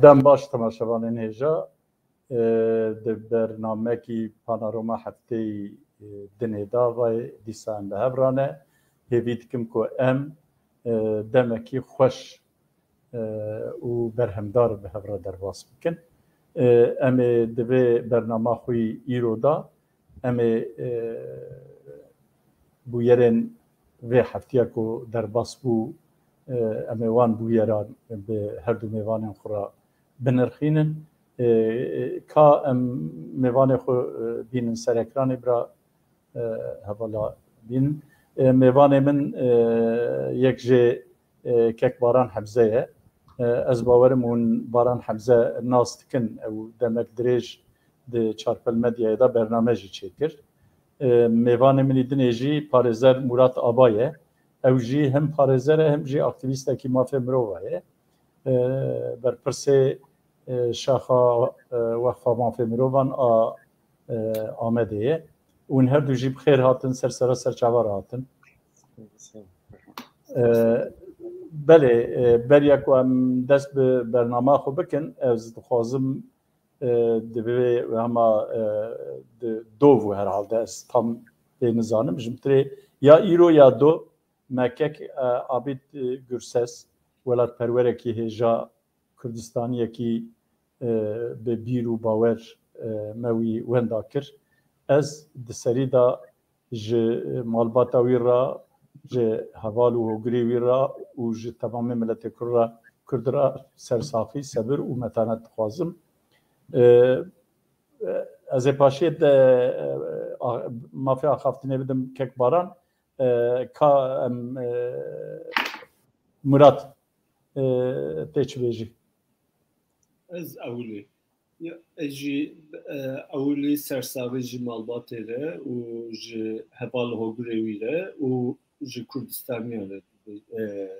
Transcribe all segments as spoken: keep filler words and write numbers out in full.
Dem baş temaşevanên hêja, e, di bernamekî Panorama Hefteyî, e, dinê de vay dîsa em bi hev re ne. Hêvî dikim ku em, e, demekî xweş, e, û berhemdar bi hev re derbas bikin. E, em ê di vê bernama xwe yî îro de em ê, e, bûyerên vê heftiya ku derbas bû, e, em ê wan bûyeran bi her du mêvanên xwe re binirxînin. E, ka em mêvanê xwe, e, bînin ser ekranê, bira, e, hevala bînin. E, mêvanê min, e, yek jê, e, kek Baran Hemze ye. E, ez bawerim hûn Baran Hemze nas dikin. Ew demek dirêj di Çarpel Medyayê de bername jî çêkir. E, mêvanê min î dinê jî parêzer Murat Aba ye. Ew jî hem parêzer e hem jî aktîvîstekî mafê mirova ye. E, berpirsê, e, şaxa, e, Wexfa Mafê Mirovan a, e, Amedê ye. Hûn her du jî bi xêr hatin, ser sera ser çava re hatin. E, belê, e, beriya ku em dest bi bernama xwe bikin, ez dixwazim, e, di vê hema, e, di dov û herhalde ez tam pê nizanim. Ji min tirê ya îro ya do me kek, e, Abîd, e, Gurses, welatperwerekî hêja Kurdistaniyekî, e, bi bîr û bawer, e, me wî wenda kir. Ez di serî de ji malbata wî re, ji heval û hogirê wî re û ji temamê miletê Kurd re, Kurd re sersaxî, sebir û metanet dixwazim. E, ez ê paşê de, e, a-, mafê axaftinê bidim kek Baran. E, ka em, e, Murat, e, tê çi bêjî? Ez ewilî. Ya, ez jî, e, ewilî sersaxî ji malbatê re û ji heval hogirê wî re û ji Kurdistaniya re, e,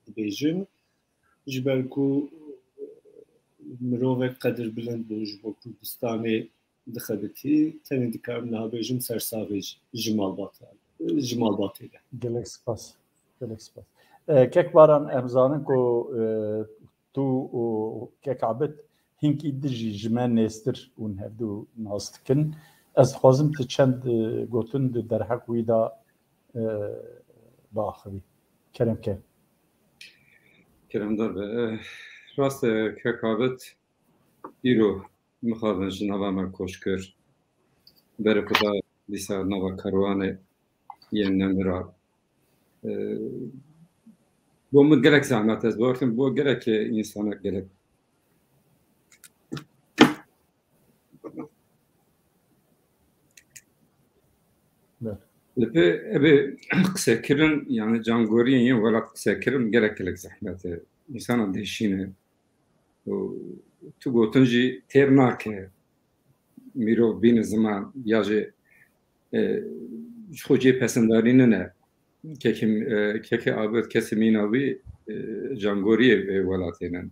dibêjim. Ji ber ku mirovek qedirbilind bû ji bo Kurdistanê dixebitî, tenê dikarim niha bêjim sersaxî ji, ji malbata, ji malbatê re. Gelek spas. Gelek spas. E, kek Baran, em zanin ku, e, tu û kek Abid hinkî dijî ji me nêztir hûn hevdu nas dikin. Ez dixwazim tu çend, e, gotin di derheq wî de, e, biaxivî. Kerem ke. Keremdar be. E, rast e, kek Abid îro mixabin ji nava me koç kir. Berê xwe da dîsa nava kerwanê yên nemira. E, bo min gelek zehmet e, ez bawer dikim bo gelek însanek gelek. Li pê evê qisekirin, yani cangoriyên yên welat qisekirin gelek gelek zehmet e. Însana dêşîne. Û tu gotin jî têr nake. Mirov bîne ziman ya jî, e, ji xwe cê pesindarî nine. Kekê, e, kekê Abid kesê mîna wî, e, cangoriyê vê welatê ne.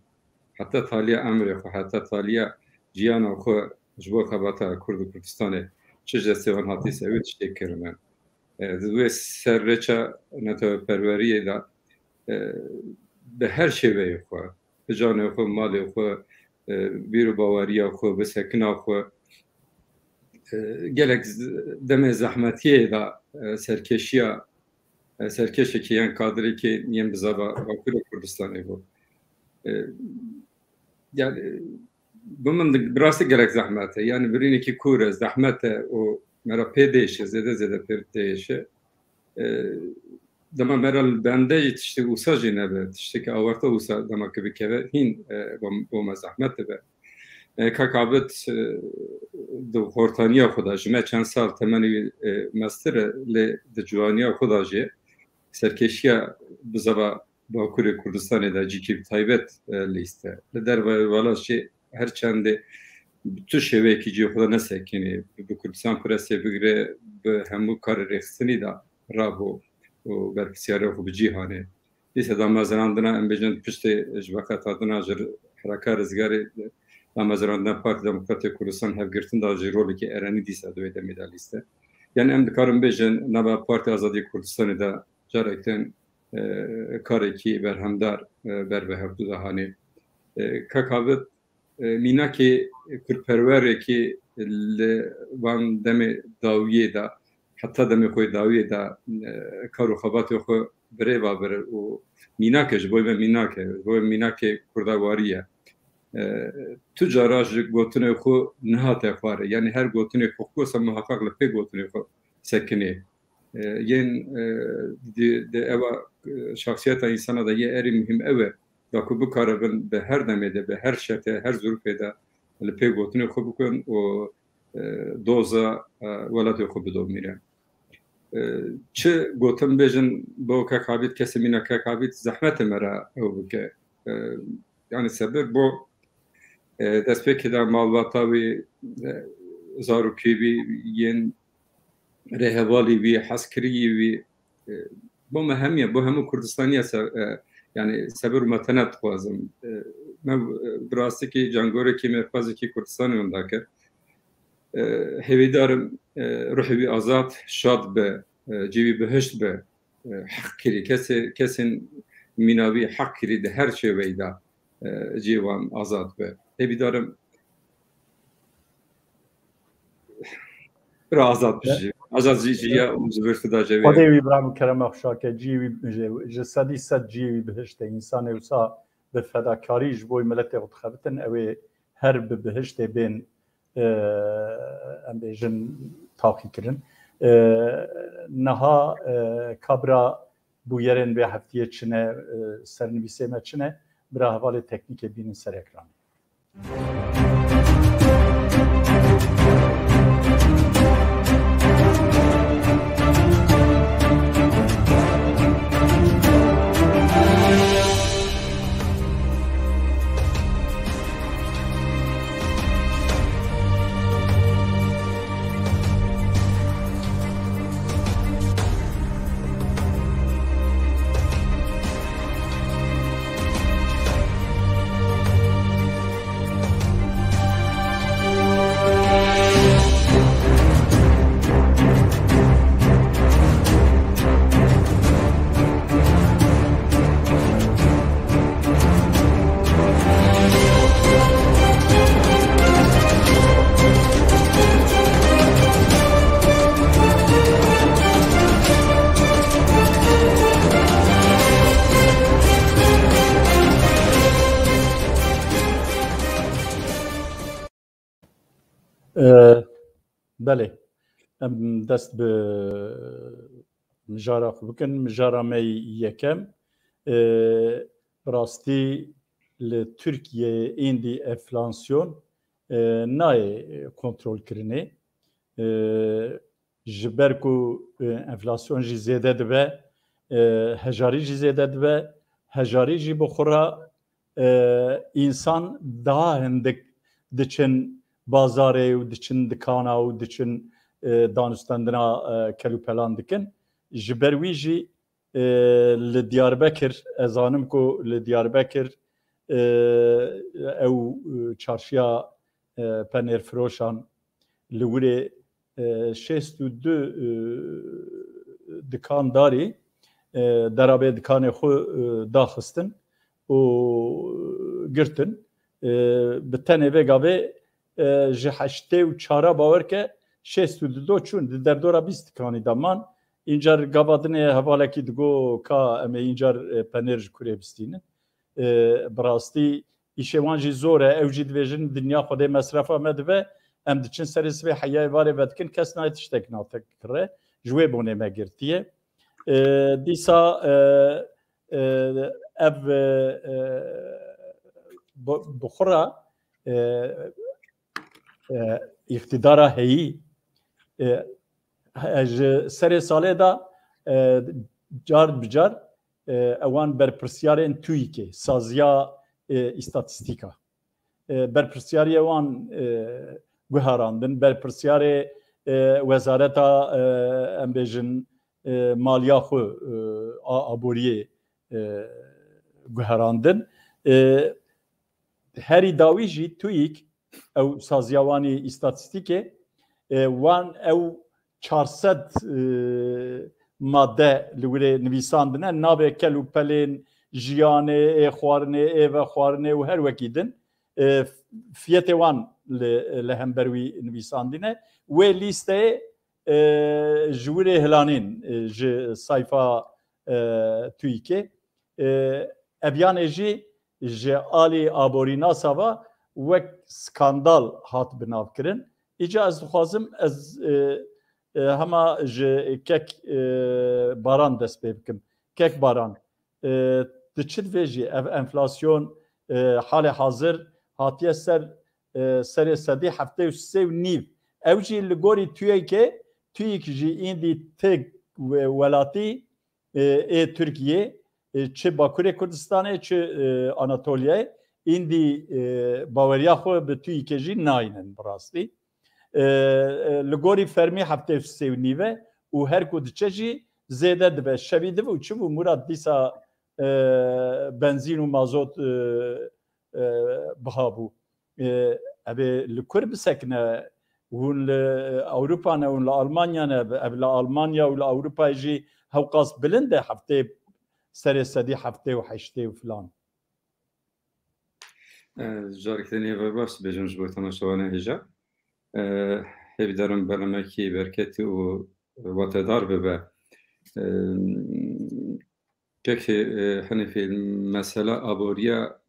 Heta taliya emrê xwe, heta taliya jiyana xwe ji bo xebata Kurd û Kurdistanê çi ji destê wan hatî ser wê tiştê kirine. E, di wê ser rêça netewperweriyê de, e, bi her şêweyê xwe, bi canê xwe, malê xwe, e, bîr û baweriya xwe, bi sekina xwe, e, gelek z-, demê zehmetiyê de, e, serkêşiya, e, serkêşekî yan kadrekî yên bi zava Bakurê Kurdistanê bû. E, yani, bi min di-, bi rastî gelek zehmet e. Yani, birînekî kûr e, zehmet e û me re pê diêşe, zêde zêde pê diêşe. E, dema me re li bende jî tiştê wisa jî nebe, tiştekî awarte wisa dema ki bikeve, hîn, e, bo, bo me zehmet dibe. E, Kak Abid, e, di xortaniya xwe de ji me çend sal temenê wî, e, mestir e, lê di ciwaniya xwe de jî serkêşiya bi zava Bakurê Kurdistanê de cîkî bi taybet, e, lîst e. Li derve welat jî her çendê bi tu şêweyekî cihê xwe de nesekinî, bi, bi Kurdistan Presê bigire, bi hemû karê rêxistinî de rabû û berpirsiyarê xwe bi cî hanê. Dîsa damezrandina, em bêjin, piştê ji veqetandina ji hereka Rizgarê, damezrandina Partî Demokratê Kurdistan hevgirtin de jî rolekî erenî dîsa di wê demê de lîst e. Yani em dikarin bêjin, nava Partî Azadî Kurdistanê de carek din, e, karekî berhemdar, e, ber bi hevdu de hanê. E, Kak Abid, e, mînakê kurdperwerekî li van demê dawiyê de, heta demê xwe dawiyê de, e, kar û xebatê xwe birêva bir û mînak e, ji bo me mînak e, ji bo me mînakê kurdawarî ye. E, tu cara ji gotinê xwe nehate xwarê. Yanî her gotinê xwe, xwe se muheqeq li pê gotinê xwe sekinê. E, yên, e, di, di ewa, e, şahsiyeta însana de yê erê muhîm ew e, da ku bikaribin bi her demê de, bi her şertê, her zirûfê de li pê gotinê xwe bikin û, e, doza, e, welatê xwe bidomînin. E, çi gotin bêjin bo Kek Abîd, kesê mîna Kek Abîd zehmet e me re ew bike. E, yanî sebir bo, e, destpêkê de malbata wî, e, zarokê wî yên rêhevalî wî, hezkiriyê wî, e, bo me hemiye, bo hemû Kurdistaniya se-, e, yanî sebir û metenet dixwazim. E, me, e, bi rastîkî cangorekî me xwezekî Kurdistanê winda kir. E, hêvîdar im, e, ruhê wî azad, şad be, e, cî wî bihişt be. E, heq kirî, kesê, kesên mîna wî heq kirî di her şêweyî de, e, cî wan azad be. Hêvîdar im bira azad bijî. Azad jî, jî ya û ji vir fida cevê. Xwedê wî bira min kerema xwe şake, cî wî ji, ji sedî sed cî wî bihişte. Însanê wisa bi fedakarî ji bo miletê xwe dixebitin, ew ê her bi bihiştê bên, e, em bêjin, taqî kirin. E, niha, e, kabra bûyerên vê heftiyê çi ne, e, sernivîsê me çi ne, bira hevalê teknîkê bînin ser ekranê. E, belê. Em dest bi mijara xwe bikin. Mijara me yekem, e, bi rastî li Tirkiyeyê êndî enflasyon, e, nayê kontrolkirinê. E, ji ber ku, e, enflasyon jî zêde dibe, e, hejarî jî zêde dibe, hejarî jî bi xwe re, e, însan daha hindik diçin bazarê û diçin dikana û diçin, e, danûstendina, e, kelûpelan dikin. Ji ber wî jî, e, li Diyarbekir, ez zanim ku li Diyarbekir, e, ew, e, çarşiya, e, penêrfiroşan li wirê, e, şêst û du, e, dikandarî, e, derabê dikanê xwe, e, daxistin û girtin. E, bi tenê vê gavê, e, ji heştê û çara bawer ke şêst û du do çûn, di derdora bîst dikanî de man. Încar gava dinê hevalekî digo ka em ê încar, e, penêr ji kurê bistînin. E, bi rastî îşê wan jî zor e. Ew jî dibêjin, dinya Xwedê mesrefa me dibe. Em diçin serê sibê heyayê varê vedikin, kes nayê tiştek natekire. Ji wê bonê me girtiye. E, dîsa, e, e, ev, e, e, bi, bi xwe re, e, e, îqtîdara heyî, e, he-, ji serê salê de, e, car bi car, e, ewan berpirsiyarên TÜİKê, saziya, e, îstatîstîka, e, berpirsiyariyê wan, e, guherandin, berpirsiyarê, e, wezareta, e, em bêjin, e, maliya xwe, e, a aboriyê, e, guherandin. E, herî dawî jî TÜİK, ew saziya wan î îstatîstîkê, e, wan ew çar sed, e, madde li wirê nivîsandine, navê kel û pelên, jiyanê, ê xwarinê, ê vexwarinê û her wekî din, e, fiyetê wan li, li hember wî nivîsandine. Wê lîsteyê, e, ji wirê hilanîn, e, ji sayfa, e, TÜİKê. E, ev yanê jî ji alî aborînasa ve wek skandal hat binavkirin. Îca ez dixwazim ez, e, e, hema ji kek, e, Baran dest pê bikim. Kek Baran, e, tu çi dibêjî? Ev enflasyon, e, halê hazir hatiye ser, e, serê sedî heftê û sê û nîv. Ew jî li gorî TÜİKê, TÜİK jî îndî têk we-, welatî, e, ê Tirkiyê, e, çi Bakurê Kurdistanê, çi, e, Anatoliyayê, îndî, e, baweriya xwe bi TÜİKê jî nayînin bi rastî. E, e, li gorî fermî heftê û sê û nîv e û her ku diçe jî zêde dibe. Şevî div û çi bû Murat dîsa, e, benzîn û mazot, e, e, biha bû. E, ev ê li kur bisekine? Hûn li Ewropa ne, hûn li Almanya ne, ev li Almanya û li Ewropayê jî hewqas bilind e, heftê serê sedî heftê û heştê û filan. E, Carek din ê ve baş dibêjim ji bo temaşevanê hêja. E, hêvîdarim bernamek berketî û watedar bibe. E, Kekê, e, Henîfê, mesela aboriya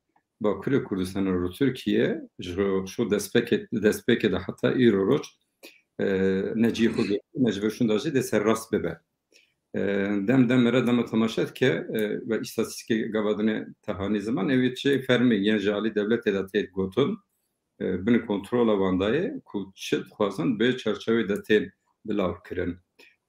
Bakurê Kurdistanê û Tirkiye ji ro-, şu destpêkê, destpêkê de heta îro roj, e, ne cihê xwe girtî, ne ji vir şûnda jî dê serrast bibe. E, dem dem mere dema temaşe dike, e, ve îstatîstîkê gava dinê tehanî ziman, ew ê çi fermî yên ji alî dewletê de tê gotin, e, bin kontrola wan de ye ku çi dixwazin bi çarçewê de tên bilav kirin.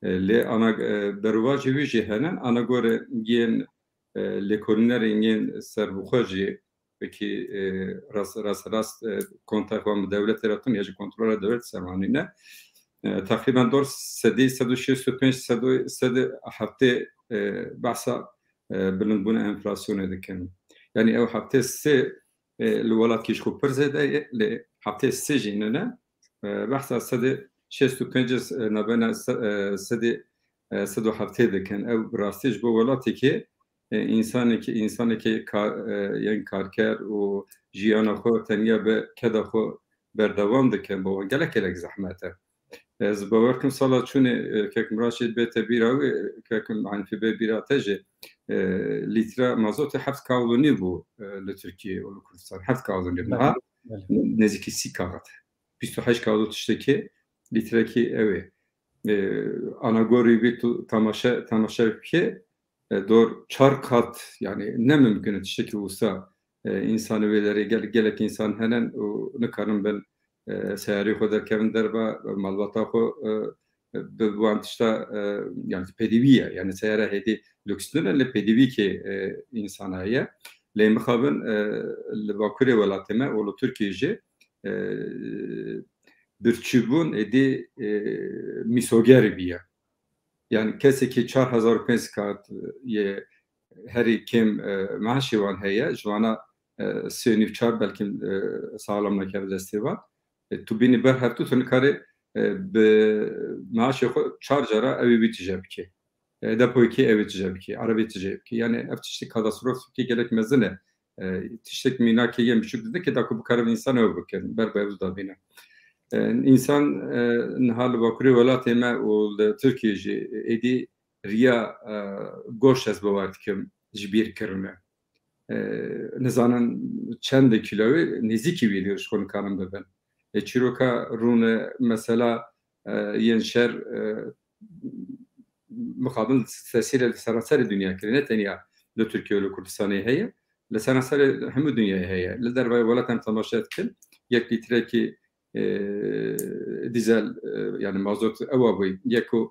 E, lê ana, e, berûvacê wî jî hene, ana gore yên, e, lêkolînerên yên serbixwe jî wekî, e, rast, rast, rast, e, kontak wan bi dewletê re tune ya jî kontrola dewlet ser wan nîne. E, teqrîben dor sedî sed û şêst û pênc, sed û, sed û heftê, e, behsa, e, bilindbûna enflasyonê dikin. Yanî ew heftê sê e, li welatkî ji xwe pir zêde ye, lê heftê sê jî nine, e, behsa sedê şêst û pênc, e, nabêne se-, e, sedê, e, sed û heftê dikin. Ew bi rastî ji bo welatekê, e, însanekî, însanekî ka-, e, yên karker û jiyana xwe tenya bi keda xwe berdewam dikin, bo wan gelek gelek zehmet e. Ez bawer kim sala çûnê, e, kek Miraşîd bête bîra wî, e, kek Hanîfê bê bîra te jî, e, lître mazotê heft kawlûnî bû, e, li Tirkiye û li Kurdistan. Heft kawlûnî bû. Belê, ha? Belê. Nêzîkî sî kaxit. Bîst û heşt kawlû tiştekî lîtrekî ew ê. E, ana gorî bî tu temaşe, temaşe bikê, e, dor çar kat, yani ne mümkün e tiştekî wisa, e, însan wê derê gel-, gelek însan henen û nikarin bin, e, seyarê xwe derkevin derve, malbata xwe, e, bi wan tişta, e, yani pêdivî ye. Yani seyara hêdî lüks nine, lê pêdivî kê, e, însan heye. Lê mixabin, e, li Bakurê welatê me û li Tirkiyê jî, e, birçîbûn êdî, e, mîsoger bîye. Yani kesekî çar hezar û pênc kat, e, yê herî kêm, e, maaşê wan heye, ji vana, e, sê û nîv çar belkî, e, saxlam nake bi destê wan. E, tu bînî ber hevdû tu nikarê, e, bi maaşê xwe çar cara ew ê wî tije bikê. E, depoyekê ew ê tije bikê, erebê tije bikê. Yani ev tiştê katastrofekê gelek mezin e. E, tiştek mînakê yên biçûk dide ke da ku bikarin însan ew bikin, ber bi ew dabîne. E, însan, e, niha li Bakurê welatê me û li Tirkiyê jî êdî riya, e, goş ez bawer dikim ji bîr kirine. E, nizanin çend kîloyê nêzîkî wî ji xwe nikarin bibin. E, çîroka rûne mesela, e, yên şer, e, mixabin tesîrê li seranserê dinya kirine, tenya li Tirkiye û li Kurdistanê heye, li seranserê hemû dinyayê heye. Li dervayê welat em temaşe dikin, yek lîtrekî, e, dîzel, e, yani mazot ewa bû, yek û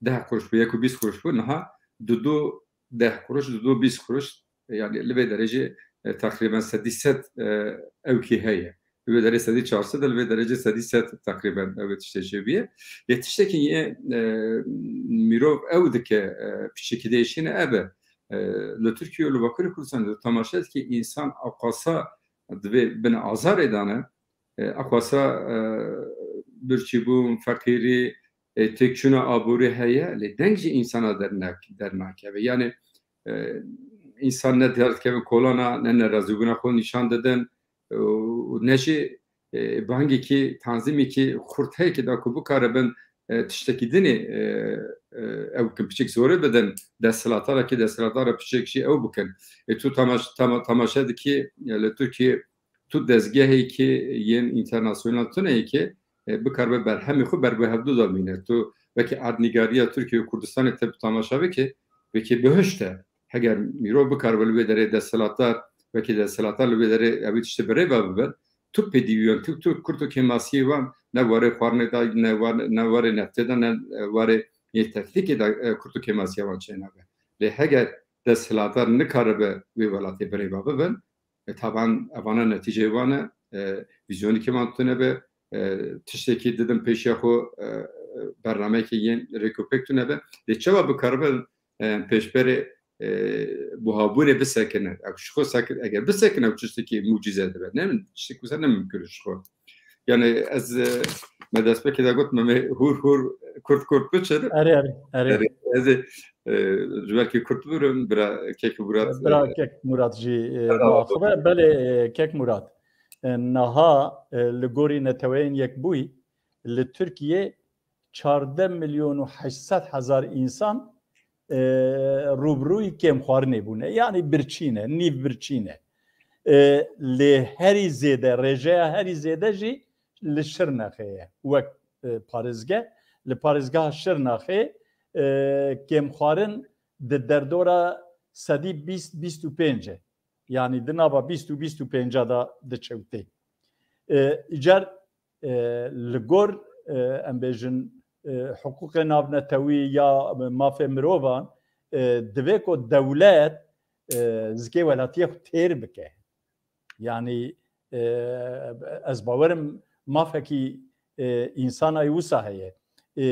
deh kuruş bû, yek û bîst kuruş bû, niha didu deh kuruş, didu bîst kuruş, yani li vê derecê, e, teqrîben sedî sed, e, ewkî heye. Li vê derê sedî çar sed, li vê derê sedî sed teqrîben ew ê tiştê çêbûye. Lê tiştekî yê, e, mirov ew dike, e, piçekî değişîne ev e. E, li Tirkiye û li Bakurê Kurdistanê de temaşe dike însan ewqasa divê bin azarê dane, e, ewqasa, e, birçîbûn, feqîrî, e, têkçûna aborî heye, lê deng ji însana dernak-, dernakeve. Yani, e, însan ne derdikevin kolana, ne nerazîbûna xwe nîşan didin û ne jî, e, bangekî tanzîmekî xurt heye ki da ku bikaribin, e, tiştekî dinê, e, e, ew bikin, piçek zorê bidin desthilatdara ki desthilatdara piçek jî ew bikin. E, tu tamaş-, tama-, tamaşe dikî, e, li Tirkiye tu dezgehekî yên înternasyonal tune yekê, e, bikaribe berhemê xwe ber bi hevdu de mîne. Tu wekî erdnîgariya Tirkiye û Kurdistanê te bi tamaşa bike, wekî bihişt e. Heger mîrov bikaribe li wê derê desthilatdar, wekî desthilatdar li wê derê ew ê tiştê bi rê ve bibin, tu pêdivî wan, tu, tu kurt û kêmasiyê wan ne warê xwarinê de, ne war-, ne warê neftê de, ne, e, warê yê teklîkê de, e, kurt û kêmasiya wan çênabe. Lê heger desthilatdar nikaribe wê welatê bi rê ve bibin, e, taban evana netîceyê wan e, e, vîzyonekî wan tune be, e, tiştekî didin pêşiya xwe, e, e, bernameyekî yên rêkopêk tune be. Lê çawa bikaribin, e, pêşberê, e, buhabûnê bisekine? Ew ji xwe sekin, eger bisekine ew tiştekî mucîze dibe. Ne min, tiştekî wisa ne mimkun e ji xwe. Yani ez, e, me destpêkê de got, me, me hûr hûr kurt kurt biçin. Erê, erê, erê. Erê, ez ê, e, ji belkî kurt birim, bira Kek Murat, Bira e, Kek Murat jî, e, bira biaxive. Belê, e, Kek Murat. E, niha, e, li gorî Neteweyên Yekbûyî li Tirkiye çardeh milyon û heşt sed hezar însan, e, rûbirûyî kêmxwarinê bûne. Yanî birçî ne, nîv birçî ne. E, lê herî zêde, rêjeya herî zêde jî li Şirnexê ye. Wek, e, parêzgeh, li parêzgeha Şirnexê, e, kêmxwarin di derdora sedî bîst, bîst û pênc e. Yanî di nava bîst û bîst û pênca de diçe û tê. E, îcar, e, li gor, e, em bêjin, e, hiqûqê navnetewî ya mafê mirovan, e, divê ku dewlet, e, zikê welatiyê xwe têr bike. Yanî, e, ez bawerim mafekî, e, însanayî wisa heye. E,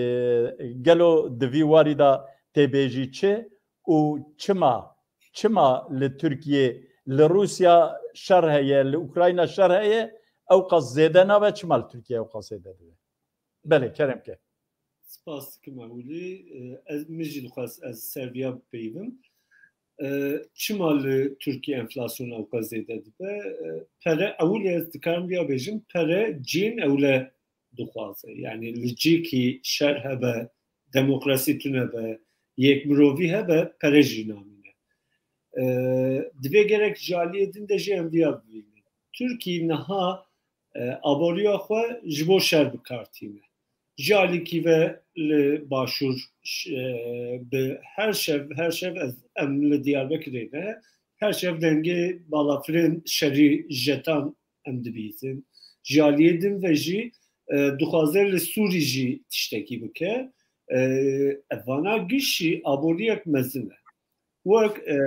gelo di vî warî de tê bêjî çi û çima, çima li Tirkiye, li Rûsya şer heye, li Ukrayna şer heye, ewqas zêde nabe, çima li Tirkiye ewqas zêde dibe? Belê, kerem ke. Spas dikim Ewilî. E, ez, min jî dixwest ez ser viya bipeyivim. E, çima li Tirkiye enflasyon ewqas zêde dibe? E, pere, ewilî ez dikarim viya bêjim, pere cihên ewle dixwaze. Yani li cihekî şer hebe, demokrasî tune be, yekmirovî hebe, pere jî namîne. E, divê gerek ji aliyê din de jî em viya bibînin. Tirkî niha, e, aboriya xwe ji bo şer bi kar tîne. Ji alîkî ve li Başûr ş-, e, bi her şev, her şev ez, em li Diyarbekirê ne, her şev dengê balafirên şerî jetan em dibîzin. Ji aliyê din ve jî, e, dixwaze li Sûrî jî tiştekî bike. E, evana giş jî aboriyek mezin e. Wek, e,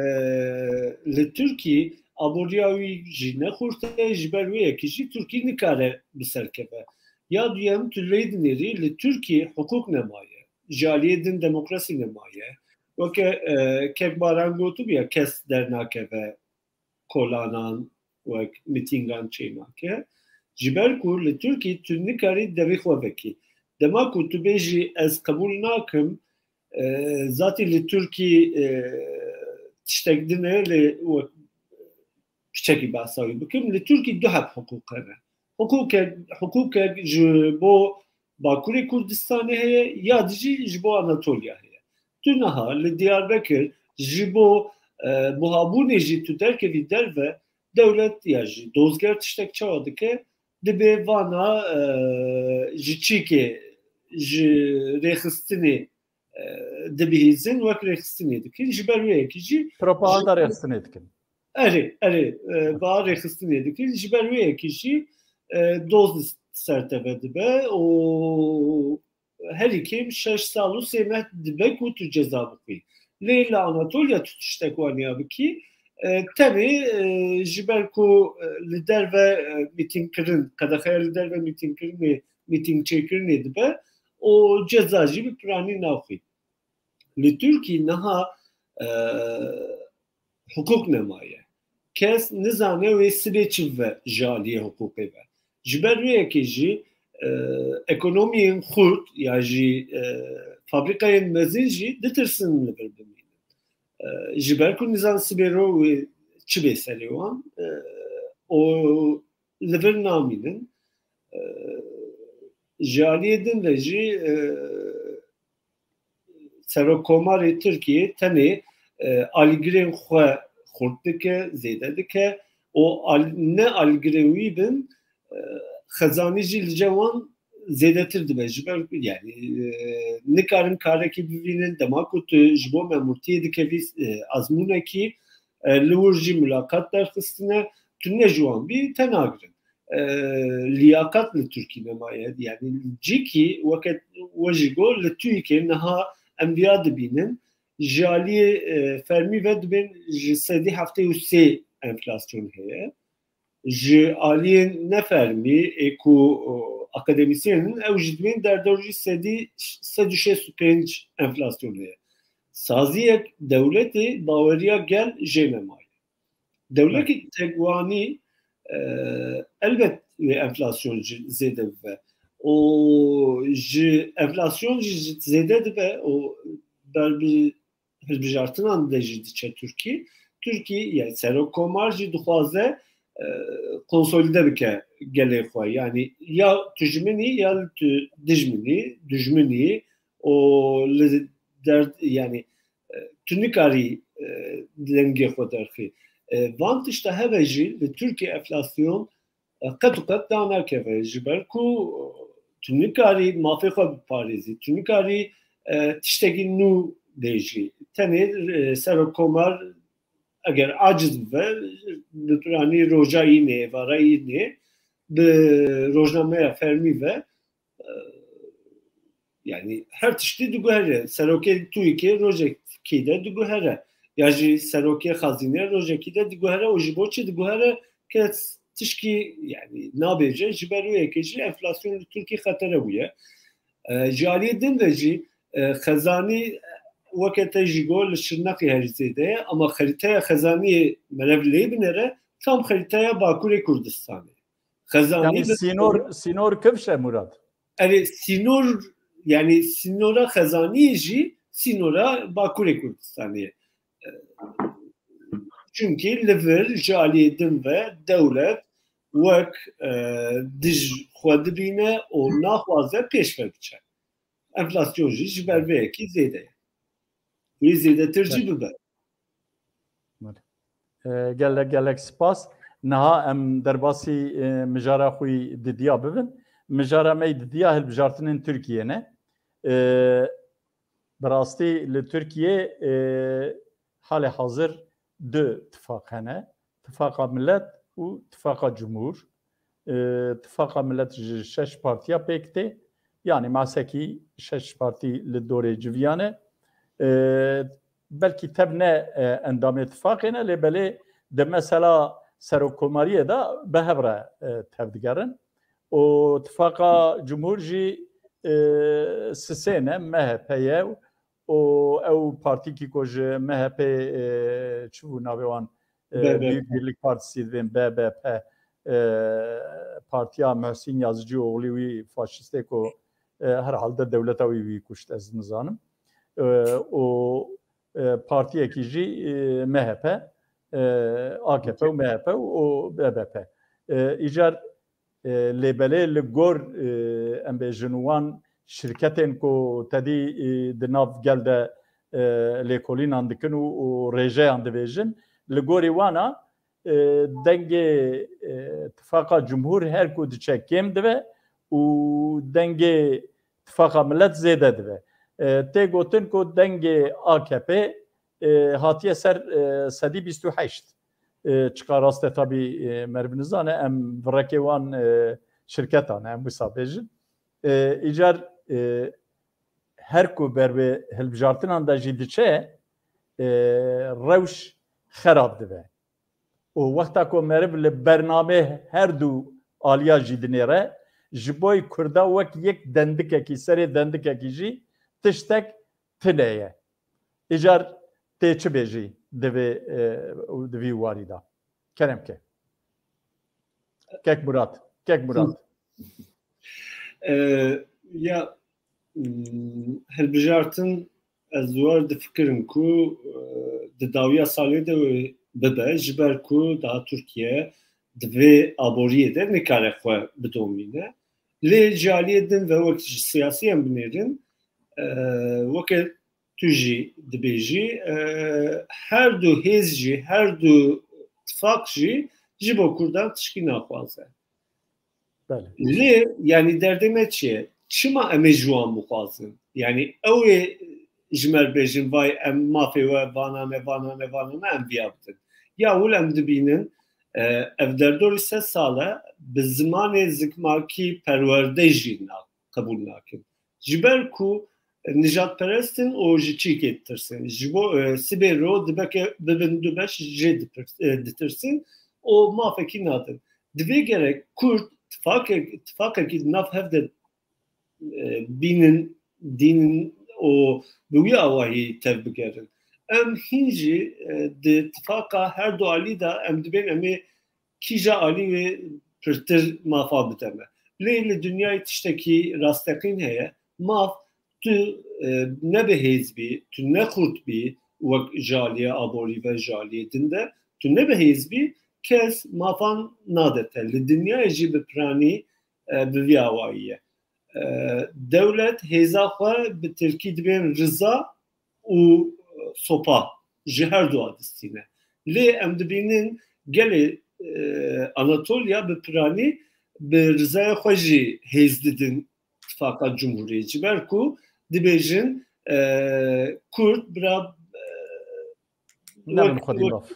li Tirkî aboriya wî jî ne xurt e, ji ber wê yekî jî Tirkî nikare bi ser keve. Ya duyem, tu lê dinêrî li Tirkî hiqûq nemaye. Ji aliyê din demokrasî nemaye. Weke, e, Kek Baran gotibiya, kes dernakeve kolanan, wek mitîngan çênake. Ji ber ku li Tirkî tu nikarî devê xwe vekî. Dema ku tu bêjî ez qebûl nakim, e, zatî li Tirkî, e, tiştek din e, lê wek piçekî behsa wî bikim, li Tirkî du heb hiqûq hene. Hiqûkek, hiqûkek ji bo Bakurê Kurdistanê heye, ya dijî ji bo Anatolya heye. Tu niha li Diyarbekir ji bo, e, buhabûnê jî tu derkevî derve, dewlet ya jî dozger tiştek çawa dike, dibê vana, e, ji çîkê, ji rêxistinê, e, dibihîzin, wek rêxistinê dikin. Ji ber wê yekî jî propaganda rêxistinê dikin. Erê, erê, e, va rêxistinê dikin. Ji ber wê yekî jî, e, doz li ser te ve dibe û herî kêm şeş sal û sê meh dibe ku tu ceza bixwî. Lê li Anatolya tu tiştek waniya bikî, e, tenê, e, ji ber ku, e, li derve, e, mîtîngkirin, qedexeya li derve mîtîngkirinê, mîtîng çêkirinê dibe û ceza jî bi piranî naxwî. Li Tirkî niha, e, hiqûq nemaye. Kes nizane wê sibê çi bibe ji aliyê hiqûqê ve. Ji ber wê yekê jî, e, ekonomiyên xurt ya jî, e, fabrîkayên mezin jî ditirsin li vir bimînin. E, ji ber ku nizan sibê ro wê çi bê serê wan, e, û li vir namînin. E, ji aliyê din ve jî, e, Serokkomarê Tirkiyê tenê, e, alîgirên xwe xurt dike, zêde dike û al-, ne alîgirên wî bin, e, xezanî jî li cem wan zêdetir dibe. Ji ber, yani, e, nikarin karekî bivînin, dema ku tu ji bo memûrtiyê dikevî, e, azmûnekî, e, li wir jî mulaqat derxistine, tu ne ji wan bî, te nagirin. E, liyakat li Tirkî nemaye. Yani cîkî weke we jî got, li TÜİKê niha em viya dibînin, ji aliyê, e, fermî ve dibên ji sedî heftê û sê enflasyon heye. Ji aliyên nefermî ê ku, o, akademîsyen in, ew jî dibên derdorî sedî sed û şêst û pênc enflasyon heye. Saziyek dewletê baweriya gel jê nemaye. Dewletê tekwanî, e, elbet wê enflasyon jî zêde bibe. Û ji enflasyon jî zêde dibe û ber bi hilbijartinan de jî diçe Tirkî. Tirkî, yani serokkomar jî dixwaze, e, konsolîde bike gelê xwe. Yani ya tu ji min î ya tu dij min î, dijmin î û li derd, yani, e, tu nikarî, e, dengê xwe derxî. E, van tişta heve jî li Tirkiyê enflasyon, e, qet û qet danakeve. Ji ber ku, e, tu nikarî mafê xwe biparêzî, tu nikarî, e, tiştekî nû bêjî. Tenê, e, serokkomar eger aciz bibe, bi piranî roja înê, êvara înê, bi rojnameya fermî ve, e, yani her tiştî diguhere. Serokê TÜİKê rojekî de diguhere. Ya jî serokê xezîne rojekî de diguhere û ji bo çi diguhere? Kes tişkî, yani, nabêje, ji ber wê yekê jî enflasyon li Tirkî xetere bûye. E, ji aliyê din ve jî, e, xezanî, e, weke te jî got, li Şirnexê herî zêde ye, ama xerîteya xezaniyê merev lê binêre, tam xerîteya Bakurê Kurdistanê. Xezanî Yani bi sînor, sînor kifş e Murat. Erê, sînor, yani sînora xezaniyê jî sînora Bakurê Kurdistanê ye. E, çunkî li vir ji aliyê din ve dewlet wek, e, dij xwe dibîne û naxwaze pêş ve biçe. Enflasyon jî ji ber vê yekê zêde ye. Wê zêdetir jî bibe. E, gelek, gelek spas. Niha em derbasî, e, mijara xwe yî didiya bibin. Mijara me yî didiya hilbijartinên Tirkiyê ne. E, bi rastî li Tirkiyê, e, halê hazir du tifaq hene. Tifaqa Millet û Tifaqa Cumhur. E, Tifaqa Millet ji şeş partiya pêk tê. Yani masekî şeş partî li dorê civiyane. E, belkî tev ne, e, endamê tifaqê ne, lê belê di mesela serokkomariyê de bi hev re, e, tev digerin. Û Tifaqa Cumhur jî, e, sisê ne, M H P ye û ew partîkî ku ji M H P, e, çi bû navê wan, e, B B P. Büyük Birlik Partisi dibên B B P, e, partiya Muhsin Yazıcıoğlu wî faşistê ku, e, herhalde dewleta wî wî kuşt, ez nizanim. E, û, e, partiyekî jî, e, M H P, e, A K P û M H P û B B P. E, îcar, e, lê belê li gor, e, em bêjin wan şirketên ku tedî, e, di nav gel de, e, lêkolînan dikin û, û rêjeyan dibêjin, li gorî wana, e, dengê, e, Tifaqa Cumhur her ku diçe kêm dibe û dengê Tifaqa Millet zêde dibe. E, tê gotin ku dengê A K P, e, hatiye ser, e, sedî bîst û heşt. E, çiqa rast e tabî, e, meriv nizane, em virekê wan, e, şirketan e, em wisa bêjin. E, îcar, e, her ku ber bi hilbijartinan de jî diçe, e, rewş xerab dibe. Û wexta ku meriv li bernamê her du aliya jî dinêre, ji boy Kurda wek yek dendikekî, serê dendikekî jî tiştek tune ye. Îcar tê çi bêjî di vê, e, di vî warî de? Kerem ke. Kek Murat. Kek Murat. E, ya, m, hilbijartin ez war difikirim ku, e, di dawiya salê de wê bibe, ji ber ku daha Tirkiye di vê aboriyê de nikare xwe bidomîne. Lê ji aliyê din ve wek ji siyasî em binêrin, e, weke tu jî dibêjî, e, her du hêz jî, her du tifaq jî ji bo Kurdan tişkî naxwaze. Belê. Lê, yanî derdê me çi ye? Çima em ê ji wan bixwazin? Yanî ew ê ji me re bêjin, vay, em mafê we vanane, vanane, vanane, em viya bidin. Ya wil em dibînin, e, ev derdorî sed sal e, bi zimanê zikmakî perwerde jî na-, qebûl nakin. Ji ber ku nijadperest in û ji çîkê ditirsin. Ji bo, e, sibê ro dibeke bibin du beş jê dipir-, e, ditirsin û mafekî nadin. Divê gerek Kurd tifakek-, tifaqekî di nav hev de, e, bînin, dînin û bi wî awahî tev bigerin. Em hîn jî, e, di tifaqa her du alî de em dibên em ê kîja alî wê pirtir mafa bide me. Lê li dinyayê tiştekî rasteqîn heye. Maf tu, e, ne bi hêz bî, tu ne xurt bî, wek ji aliyê aborî ve ji aliyê din de, tu ne bi hêz bî, kes mafan nade te. Li dinyayê jî bi piranî, e, bi vî awayî ye. E, dewlet hêza xwe bi tirkî dibên riza û sopa ji her du a distîne. Lê em dibînin gelê, e, Anatoliya bi piranî bi rizaya xwe jî hêz didin tifaqa cumhuriyê. Ji ber ku dibêjin, e, Kurd bira, e, nebin xwedî maf.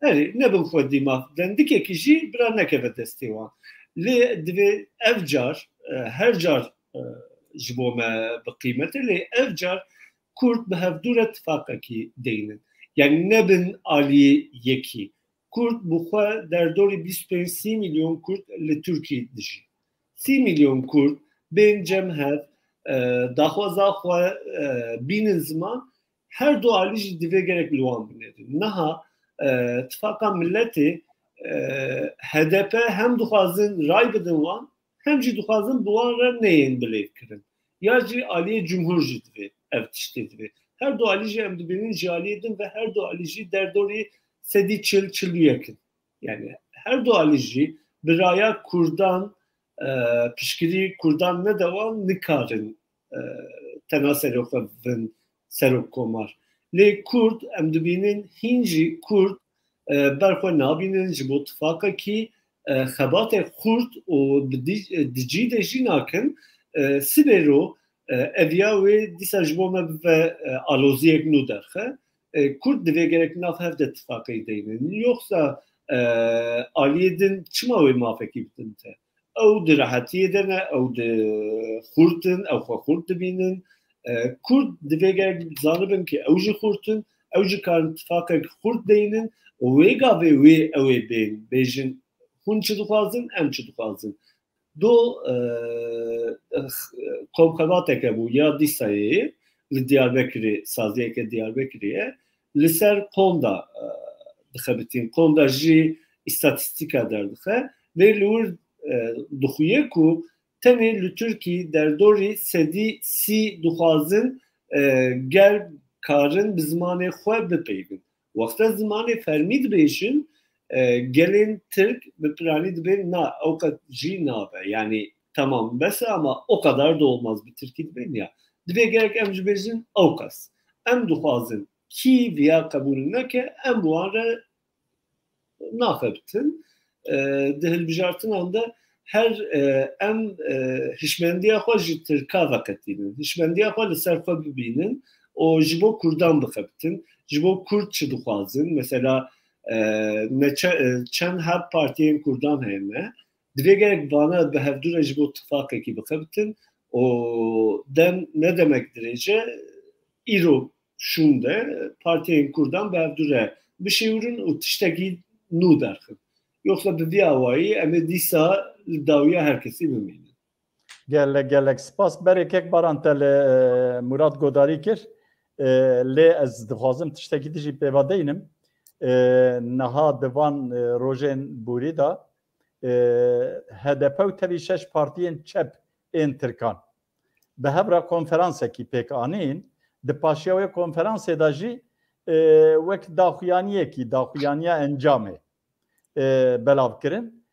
Herî, nebin xwedî maf. Dendikekî jî bira nekeve destê wan. Lê divê ev car, e, her car, e, ji bo me bi qîmet e, lê ev car Kurd bi hevdû re tifaqekî deynin. Yanî nebin aliyê yekî. Kurd bi xwe derdorî bîst û pênc sî milyon Kurd li Tirkî dijî. Sî milyon Kurd bên cem hev, e, daxwaza xwe, e, bînin ziman, her du alî jî divê gerek li wan binêrin. Niha, e, Tifaqa Miletê, e, H D P hem dixwazin ray bidin wan, hem jî dixwazin bi wan re neyên bilêvkirin. Ya jî aliyê cumhur jî divê ev tiştê divê. Her du alî jî em dibînin ji aliyê din ve her du alî jî derdorî sedî çil, çil û yek in. Yani her du alî jî bi raya Kurdan, e, piştgirî Kurdan nede wan nikarin, e, tena serê xwe bibin serokkomar. Lê Kurd, em dibînin hîn jî Kurd, e, ber xwe nabînin ji bo tifaqekî, e, xebatê xurt û bi di-, e, di cî de jî nakin, e, sibê ro, e, eviya wê dîsa ji bo me bibe, e, aloziyek nû derxe. E, Kurd divê gerek nav hev de tifaqê deynin. Yoksa, e, aliyê din çima wê mafekî bidin te? Ew di rehetiyê de ne, ew di xurt in, ew xwe xurt dibînin. E, Kurd divê gerek zanibin ki ew jî xurt in, ew jî karin tifaqek xurt deynin û wê gavê wê ew ê bên, bêjin hûn çi dixwazin, em çi dixwazin. Do, e, komxebateke bû ya dîsayê li Diyarbekirê, saziyeke Diyarbekirê ye, li ser qonda, e, dixebitîn. Qonda jî îstatîstîka derdixe. Vê li wir, e, dixuye ku tenê li Tirkî derdorî sedî sî dixwazin, e, gel karin bi zimanê xwe bipeyvin. Wexta zimanê fermî dibêjin, e, gelên Tirk bi piranî dibên, na, ew qet jî nabe. Yani tamam, bes e ama o kadar da olmaz bi Tirkî dibên ya. Divê gerek em jî bêjin ew qas. Em dixwazin kî viya qebûl neke, em bi wan re naxebitin. E, di hilbijartinan de her, e, em, e, hişmendiya xwe ji Tirka veqetînin. Hişmendiya xwe li ser xwe bibînin û ji bo Kurdan bixebitin. Ji bo Kurd çi dixwazin? Mesela, e, me çe-, e, çend heb partiyên Kurdan hene. Divê gerek vana bi hevdû re ji bo tifaqekî bixebitin û dem ne demek dirêj e, îro şûn de partiyên Kurdan bi hevdû re bişêwirin û tiştekî nû derxin. Yoksa bi vî awayî em ê dîsa li dawiya her kesî bimînin. Gelek, gelek spas. Berê kek Baran te li, e, Murat Godarî kir. E, lê ez dixwazim tiştekî dijî pêva deynim. E, niha di van, e, rojên borî de, e, H D P û tevî şeş partiyên çep ên Tirkan bi hev re konferansekî pêk anîn. Di paşiya wê konferansê de jî e, wek daxuyaniyekî, daxuyaniya encamê, e, belav kirin.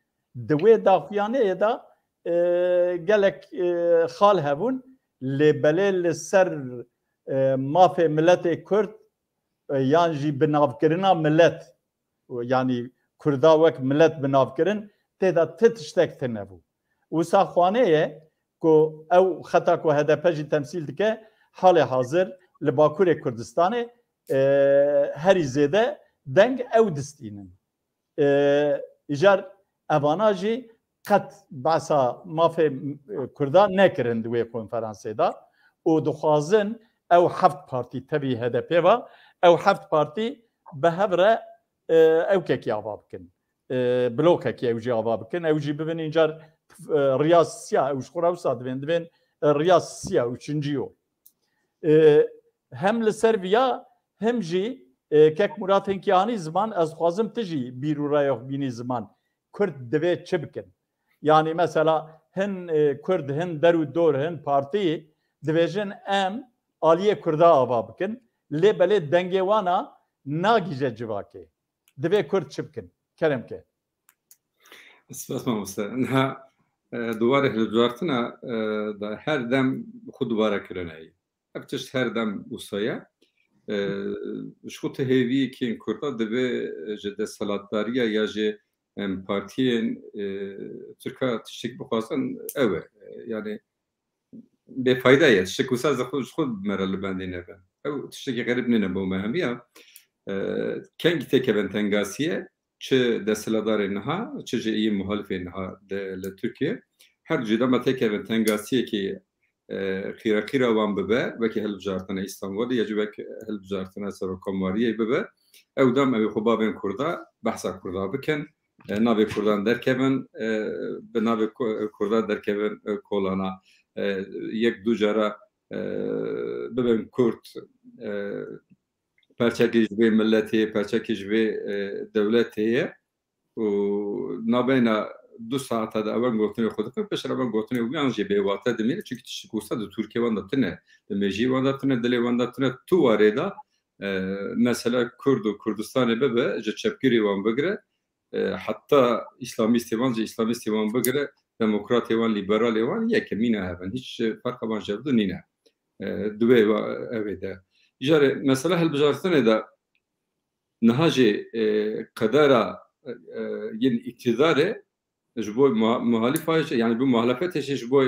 Di wê daxuyaniyê de, e, gelek, e, xal hebûn, lê belê li ser, e, mafê miletê Kurd, e, yan jî binavkirina milet, yanî Kurda wek milet binavkirin, tê de ti tiştek tune bû. Wisa xwanê ye ku ew xeta ku H D P jî temsîl dike, halê hazir li Bakurê Kurdistanê, e, herî zêde deng ew distînin. E, îcar evana jî qet behsa mafê, e, Kurda nekirin di wê konferansê de û dixwazin ew heft partî, tevî H D P ve, ew heft partî bi hev re, e, ew kekî ava bikin. E, blokekî ew jî ava bikin. Ew jî bibin încar, e, riya siya, ew ji xwe re wisa divên, divên, e, riya siya, üçüncü yol. E, hem li ser viya, hem jî, e, kek Murat hinkî anî ziman, ez dixwazim tu jî bîr û raya xwe bînî ziman. Kurd divê çi bikin? Yanî mesela hin, e, Kurd, hin der û dor, hin partî dibêjin em aliyê Kurda ava bikin. Lê belê dengê wana nagihîje civakê. Divê Kurd çi bikin? Kerem ke. Spas mamoste. Niha, e, di warê hilbijartina, e, de her dem xwe dubare kirine. Ev tişt her dem wisa ye. E, ji xwe tu hêviyekî Kurda divê ji desthilatdariya ya ji, em, partiyên, e, Tirka tiştek bixwazin ew e. E, yani bêfayda ye. Tiştek wisa ji xwe, ji xwe me re li bendê nebe. Ew tiştekî xerîb nîne bo me hemiya. E, kengî têkevin tengasiyê, çi desthilatdarê niha, çi jî yê muhalifê niha de li Tirkiye, her du jî dema têkevin tengasiyekî, e, qîreqîra wan bibe, wekî hilbijartina Îstanbulê ya jî wek hilbijartina serokkomariyê bibe, ew dem ew ê xwe bavên Kurda, behsa Kurda bikin, e, navê Kurdan derkevin, e, bi navê Ku-, Kurdan derkevin, e, kolana, e, yek du cara, e, bibin Kurd, e, perçekî ji vê miletê, perçekî ji vê, e, dewletê ye. Û nabeyna du saeta de ewan gotinê xwe dikin, piştre ewan gotinê wiyan jî bêwate dimîne. Çunkî tiştik wisa di Tirkiye wan de tune, di mêjiyê wan de tune, dilê wan de tune. Tu warê de, e, mesela Kurd û Kurdistanê bibe, ji çepgirê wan bigire, e, heta îslamîstê wan, ji îslamîstê wan bigire, demokratê wan, lîberalê wan, yek e, mîna hev in. Hîç, e, ferqa wan ji hev du nîne. E, di wê wa-, ew ê de. Îcarê mesela hilbijartinê de niha jî, e, qedera, e, yên îktîdarê ji bo muha-, muhalîfa jî, yani bo muhalefetê jî ji bo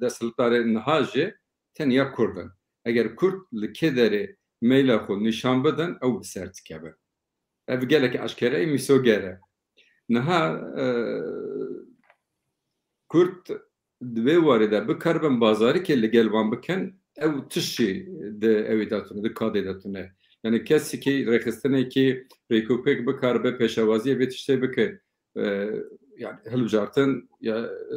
desthilatdarê niha jî tenya Kurd in. Eger Kurd li kê derê meyla xwe nîşan bidin, ew bi ser dikevin. Ev gelek eşkere ye, mîsoger e. Niha, e, Kurd di vê warê de bikaribin bazarikê li gel wan bikin, ew tiştî di ewê de tune, di kadê de tune. Yani kesekî rêxistinekî rêkopêk bikaribe pêşewaziyê vê tiştê bike, e, yani hilbijartin ya, e,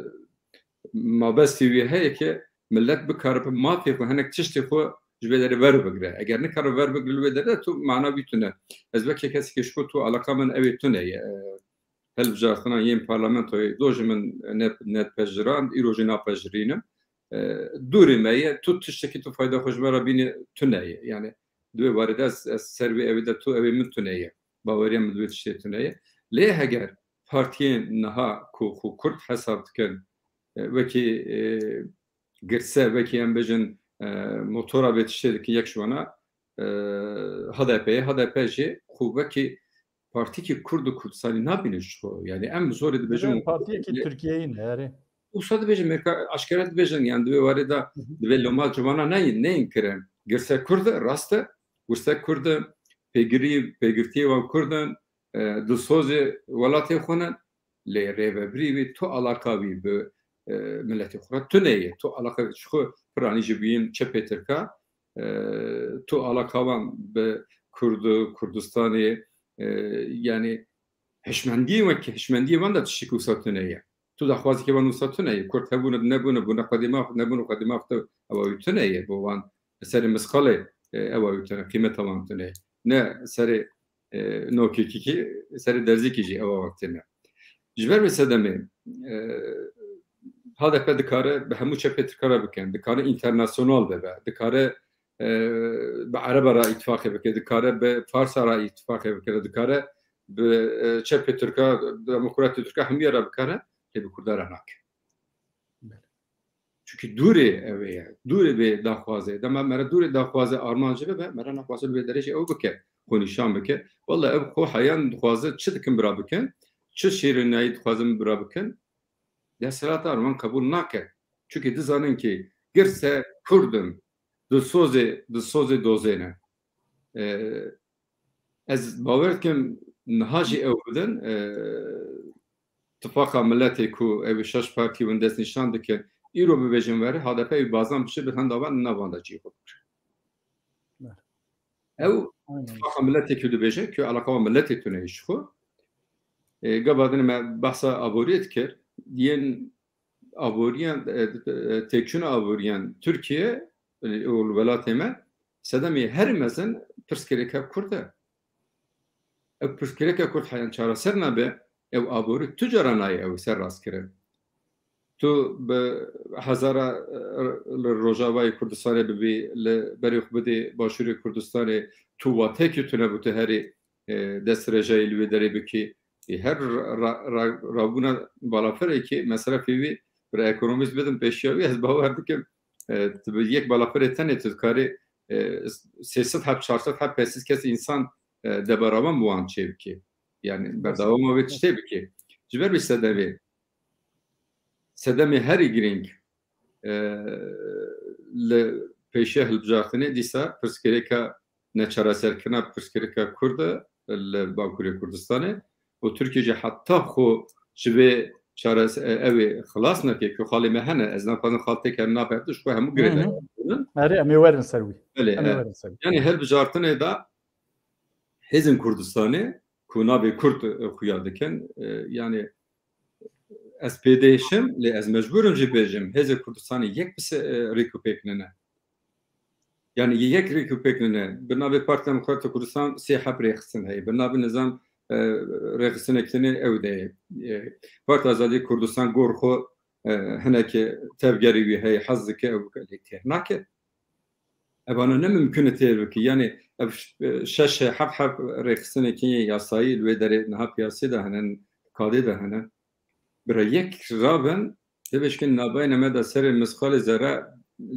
mabestî wî heye ke millet bikaribe mafê xwe, hinek tiştê xwe ji vê derê ver bigire. Eger nikare ver bigire li wê derê de, tu mana wî tune. Ez wekî kesekî ji xwe tu alaqa min ew ê tune ye. E, hilbijartina yên parlamentoyê do ji min ne, nepejirand, îro jî napejirînim. E, dûrê me ye, tu tiştekî tu fayda xwe ji me re bînî tune ye. Yani di wê warê de ez, ez ser wê ew ê de tu ew ê min tune ye. Baweriya min di wê tiştê tune ye. Lê heger partiyên niha ku xwe Kurd hesab dikin, e, wekî, e, girse, wekî em bêjin, e, motora vê tiştê dikin yek ji wana, e, H D P ye. H D P jî xwe wekî partîkî Kurd û Kurdistanî nabîne ji xwe. Yani em zorê dibêjin Dibê partiyekî Tirkiyeyî ne, erê. Wisa dibêjin, mêrka eşkere dibêjin, yani di wê warê de Hı hı. divê loma civana neyên, neyên kirin. Girse Kurd e, rast e. Girse Kurd e, pêgirî-, pêgirtiyê wan Kurd in, e, dilsozê welatê xwe ne. Lê rêvebirî wî tu alaqa wî bi, e, miletê xwe re tune ye. Tu alaqa ji xwe piranî ji bîn çepê Tirka, e, tu alaqa wan bi Kurd û Kurdistanê, e, yani hişmendiyê wek hişmendiyê wan de tiştekî wisa tune ye. Tu daxwazekî wan wisa tune ye. Kurd hebûne, nebûne, bûne qedîma xwe, nebûne qedîma xwe, ewa wî tune ye. Bo wan serê misqalê, e, ewa wî tune, qîmeta wan tune ye. Ne serê, e, nokekî, serê derzîkî jî ewa wek tune. Ji ber wê sedemê, e, H D P dikare bi hemû çepê Tirka re bikin, dikare internasyonal de be, dikare e, bi Ereba re îtifaqê bike, dikare bi Farsa re îtifaqê bikire, dikare bi, e, çepê Tirka, demokratê Tirka hemiya re bikare, lê bi Kurda re nake. Çunkî dûrê ew ê ye. Dûrê bê daxwaze. Dema mere dûrê daxwaze armancê bibe, mere naxwaze li vê derê jî ew bike. Xwe nîşan bike. Wele ev xwe heyan dixwaze çi dikin bira bikin, çi şêrînayî dixwazin bira bikin, desthilata wan qebûl nake. Çunkî dizanin kî girse Kurd in, dilsozê, dilsozê dozê ne. E, ez bawer dikim niha jî ew bidin, e, tifaqa miletê ku ew ê şeş partî win destnîşan dikin, îro bibêjin were, H D P wî bazan bişe bi henda van, nav van de cî xwe bikir. Ber. Ew Aynen. Tifaqa miletê ku dibêje, ku eleqa wan miletê tune ji xwe. E, gava din me behsa aboriyê dikir, yên aboriyan, e, e, têkçûna aboriyan Tirkiye, e, û li welatê me, sedemê herî mezin pirsgirêka Kurd e. Ev pirsgirêka Kurd heyan çareser nabe, ew aborî tu cara nayê ew ser rast kirin. Tu bi hezara, e, li Rojavayê Kurdistanê bibî, li berê xwe bidê Başûrê Kurdistanê, tu watekî tune bû tu herî, e, destdirêjayî li wê derê bikî. Ê her ra-, ra-, rabûna balafirekê mesrefê wî bir ekonomîst bidin pêşiya wî, ez bawer dikim, e, tu bi yek balafirê tenê tu dikarî, e, sê sed heb, çar sed heb, pênc sed kes însan, e, debaravan bi wan çê bikî. Yani berdewama wê tiştê bikî. Ji ber wî sedemê, sedemê herî girîng, e, li pêşiya hilbijartinê dîsa pirsgirêka neçareserkirina pirsgirêka Kurd e li Bakurê Kurdistanê û Tirkiye jî heta xwe ji vê çares-, e, ew ê xilas neke ku xalê me hene, ez naxwazim xal têk herin nabe, tu ji xwe hemû girê Hı hı. derkevin. Erê, em ê werin ser wî. Belê, Em ê e, werin ser wî. Yani hilbijartinê de hêzên Kurdistanê ku navê Kurd, e, xuya dikin, e, yani ez pê dêşim, lê ez mecbûr im jî bêjim, hêzê Kurdistanê yek bi se-, e, rêk û pêk nine. Yani yek rêk û pêk nine. Bi navê Partiya Demokratîk Kurdistan sê heb rêxistin heye. Bi navê nizam, e, rêxistinek tune ew de ye. E, Partiya Azadî Kurdistan gor xwe, e, hinekî tevgerê wî heye, hez dike ew bike, lê têr nake. Evana ne mimkun e têr bike. Yani ev ş-, e, şeş heft heb rêxistinekî yasayî li wê derê niha piyasê de hene, kadê de hene. Bira yek rabin, divê şkin navbeyna me de serê misqalê zerre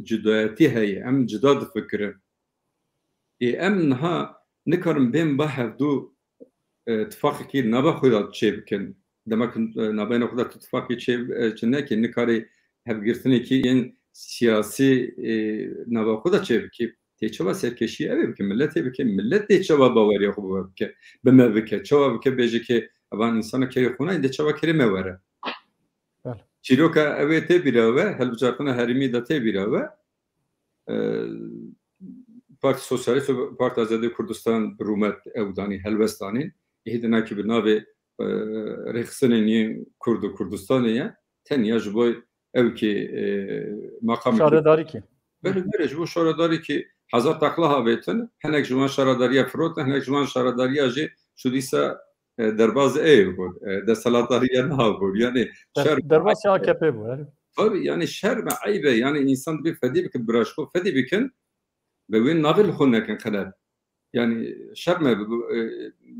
cudayetî heye. Em cuda difikirin. Ê em niha nikarin bên ba hevdû, e, tifaqekî nava xwe de çê bikin. Dema ku, e, navbeyna xwe de tu tifaqê çê, e, çi nekî, nikarî hevgirtinekî yên siyasî, e, nava xwe de çê bikî. Tê çawa serkêşî ew ê bike, miletê bike, milet tê çawa baweriya xwe bi we bike, bi me bike, çawa bike bêje ke evan însana kerê xwe nayên, dê çawa kerê me were. Bele. Çîroka ew ê tê bîra we, hilbijartina herêmî de tê bîra we. E, Partî Sosyalîst û Partî Azadî Kurdistan bi rûmet ew danî helwest danîn. Êdî nakî bi navê, e, rêxistinên yên Kurd û Kurdistanê ye. Tenya ji bo ew kî, e, maqamê Şaredarî kî. Belê, belê, ji bo şaredarî kî hezar teqla havêtin, hinek ji wan şaredariya firotin, hinek ji wan şaredariya jî şu dîsa, e, derbaz ê bûn, e, desthilatdariya niha bûn. Yani Der-, şer derbas ya A K P bû, yani. Tabii, yani şer ve eyb e. Yani insan dibê fedî bikin, bira ji xwe fedî bikin, ve wê navê li xwe nekin xelet. Yani şer me bi, bi,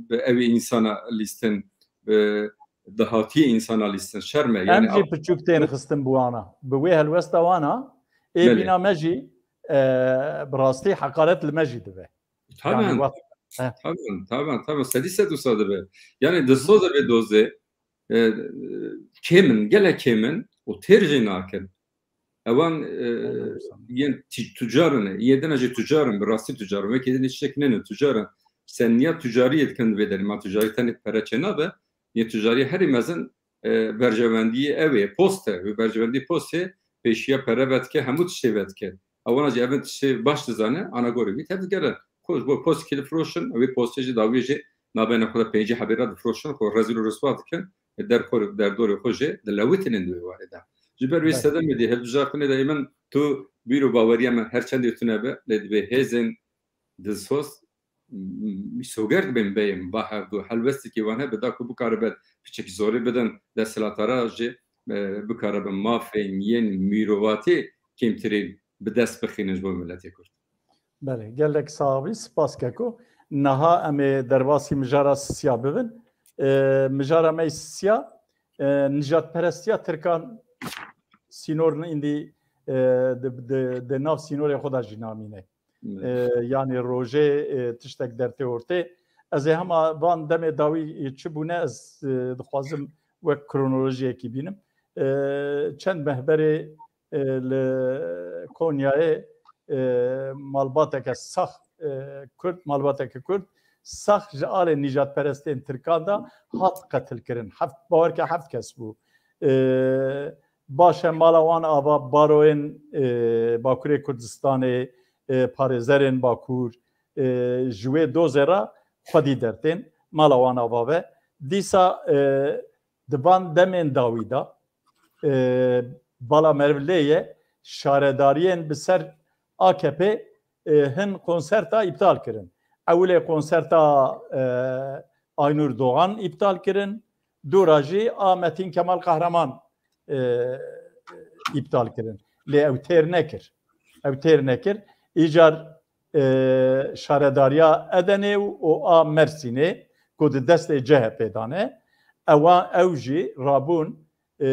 bi ew însana lîstin, bi dahatiyê însana lîstin, şer me. Yani Em jî piçûk tên xistin bi wana. Bi wê helwesta wana, ê Belê. Bîna me jî, e, bi rastî heqaret li me jî dibe. Taban. Yani, wat-, Heh. Taban, taban, taban. Sedî sed wisa dibe. Yani dilsoz e vê dozê, e, kêm in, gelek kêm in û têr jê nakin. Ewan, e, Aynen, wisa. Yên tî-, tucar in, yên dina jî tucar in, bi rastî tucar in. Wekî din tiştek nene, tucar in. Sen niya tucariyê dikin vê derê. Ma tucarî tenê pere çênabe. Yên tucarî herî mezin, e, berjewendiyê ew ê, post e. Wê berjewendî postê pêşiya pere vedike, hemû tiştê vedike. Ewana jî evin tiştê baş dizane, ana gorê wî tevdigere. Xwe ji bo postekî difiroşin, ew ê postê jî dawiyê jî nabeyne xwe de pêncî hebê re difiroşin, xwe rezîl û riswa dikin, e, der xwe, derdorê xwe jî dilewitînin di wê warê de. Ji ber wê Belê. Sedemê de hilbijartinê de ê min tu bîr û baweriya min her çendê tune be, lê divê hêzên dilsoz, m-, soger dibên beyên ba hevdu helwestekî wan hebe da ku bikaribe piçekî zorê bidin desthilatdara jî, e, bikaribe mafên yên mîrovatê kêmtirîn bi dest bixînin ji bo miletê Kurd. Belê, gelek sax bî, spas keko. Niha em ê derbasî mijara sisiya bibin. E, mijara me yê sisiya, e, nijadperestiya Tirkan sînorin îndî, e, di, di, di nav sînorê xwe de jî namîne. E, yanî rojê, e, tiştek dertê ortê. Ez ê hema van demê dawî, e, çi bûne, ez, e, dixwazim wek kronolojiyekî bînim. E, çend meh berê, e, li Konyayê, e, malbateke sax, e, Kurd, malbateke Kurd sax ji alê nîjadperestên Tirkan de hat qetilkirin. Heft, bawer ke heft kes bû. E, baş e, mala wan ava, baroyên, e, Bakurê Kurdistanê, e, parêzerên Bakur, e, ji wê dozê re xwedî dertên mala wan ava ve. Dîsa, e, di van demên dawî de, e, bala meriv lê ye, şaredariyên bi ser A K P, e, hin konserta îptal kirin. Ewilê konserta, e, Aynur Doğan îptal kirin. Dûra jî a Metîn Kemal Kahraman, e, îptal kirin. Lê ew têr nekir. Ew têr nekir. Îcar, e, şaredariya Edenê û, û a Mersînê ku di destê C H P de ne, ewa, ew jî rabûn, e,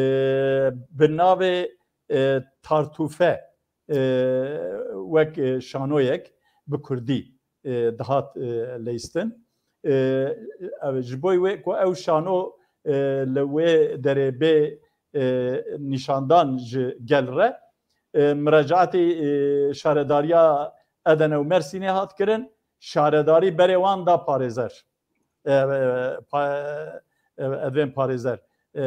bi navê, e, Tartûfe, e, wek, e, şanoyek bi kurdî, e, dihat, e, leyistin. E, ev, ji bo wê ku ew şano, e, li wê derê bê, e, nîşandan ji gel re, e, mirecaetê, e, şaredariya Edene û Mersînê hat kirin, şaredarî berê wan da parêzer. E, e, pa-, e, edvên parêzer. E,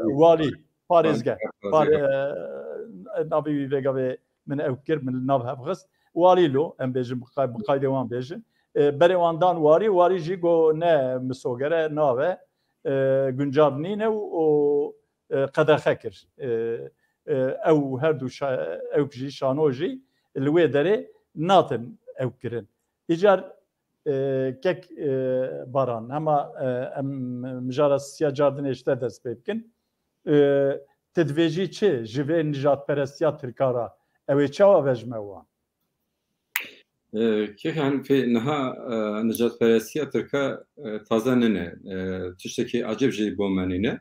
Walî. Walî, parêzger. Parêzger, Pare-, parêzger. E, navê wî vêga vê min ew kir, min li nav hev xist. Walî lo, em bêjin, bi qay-, bi qaydê wan bêjin. E, berê wan dan warî, warî jî got ne, misogere nabe, e, guncav nîne û, û, e, qedexe kir. E, e, ew her du şa-, ewk jî, şano jî li wê derê natin ewk kirin. Îcar, e, kek, e, Baran, hema, e, em mijara sisiya cardinê ji te dest pê bikin. E, tu divêjî çi ji vê nijadperestiya Tirka re? Ew ê çawa vejime wan? E, kek Hanifê, niha, e, nijadperestiya Tirka, e, taze nine. E, tiştekî ecêb jî bo me nîne.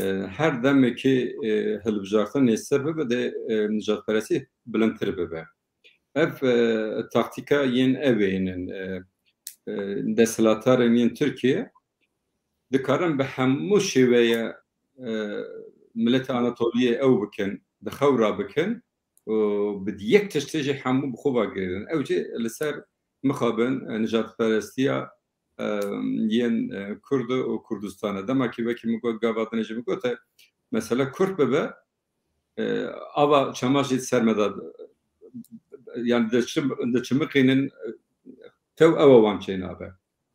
E, her demekî, e, hilbijartin nêztir bibe de, e, nijadperestî bilindtir bibe. Ev, e, taktîka yên ew ên in, e, e, desthilatdarên yên Tirkiye dikarin bi hemû şêweye, e, miletê Anatoliyê ew bikin, di xew ra bikin û bi yek tiştê jî hemû bi xwe ve girêdin. Ew jî li ser mixabin, e, nijadperestiya, e, yên, e, Kurd û Kurdistan e. Dema kî wekî min got, gava dinê jî min got, e, mesele Kurd bibe, e, ava çema jî ser me de, yani diçim-, diçimiqînin, e, tew ewa wan çênabe.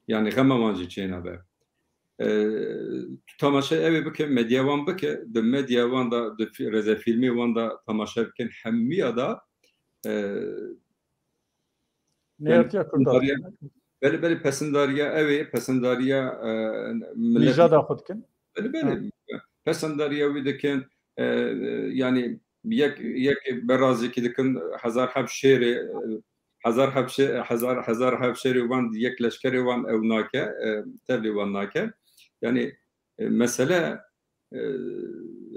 Yani xema wan jî çênabe. E, tu tamaşe ew ê bike, medya wan bike, di medya wan da, di fi-, rêzefîlmê wan da tamaşe bikin, hemiya da, e, Nêrtiya Kurda. Belê, belê, pesindariya ew ê, pesindariya, e, millet. Nîjada xwe dikin. Belê, belê. Ha. Pesindariya wî dikin, e, yani yek, yek berazîkî dikin, hezar heb şêrê, e, hezar heb şê-, hezar, hezar heb şêrê wan, yek leşkerê wan ew nake, e, tevlê wan nake. Yani, e, mesele, e,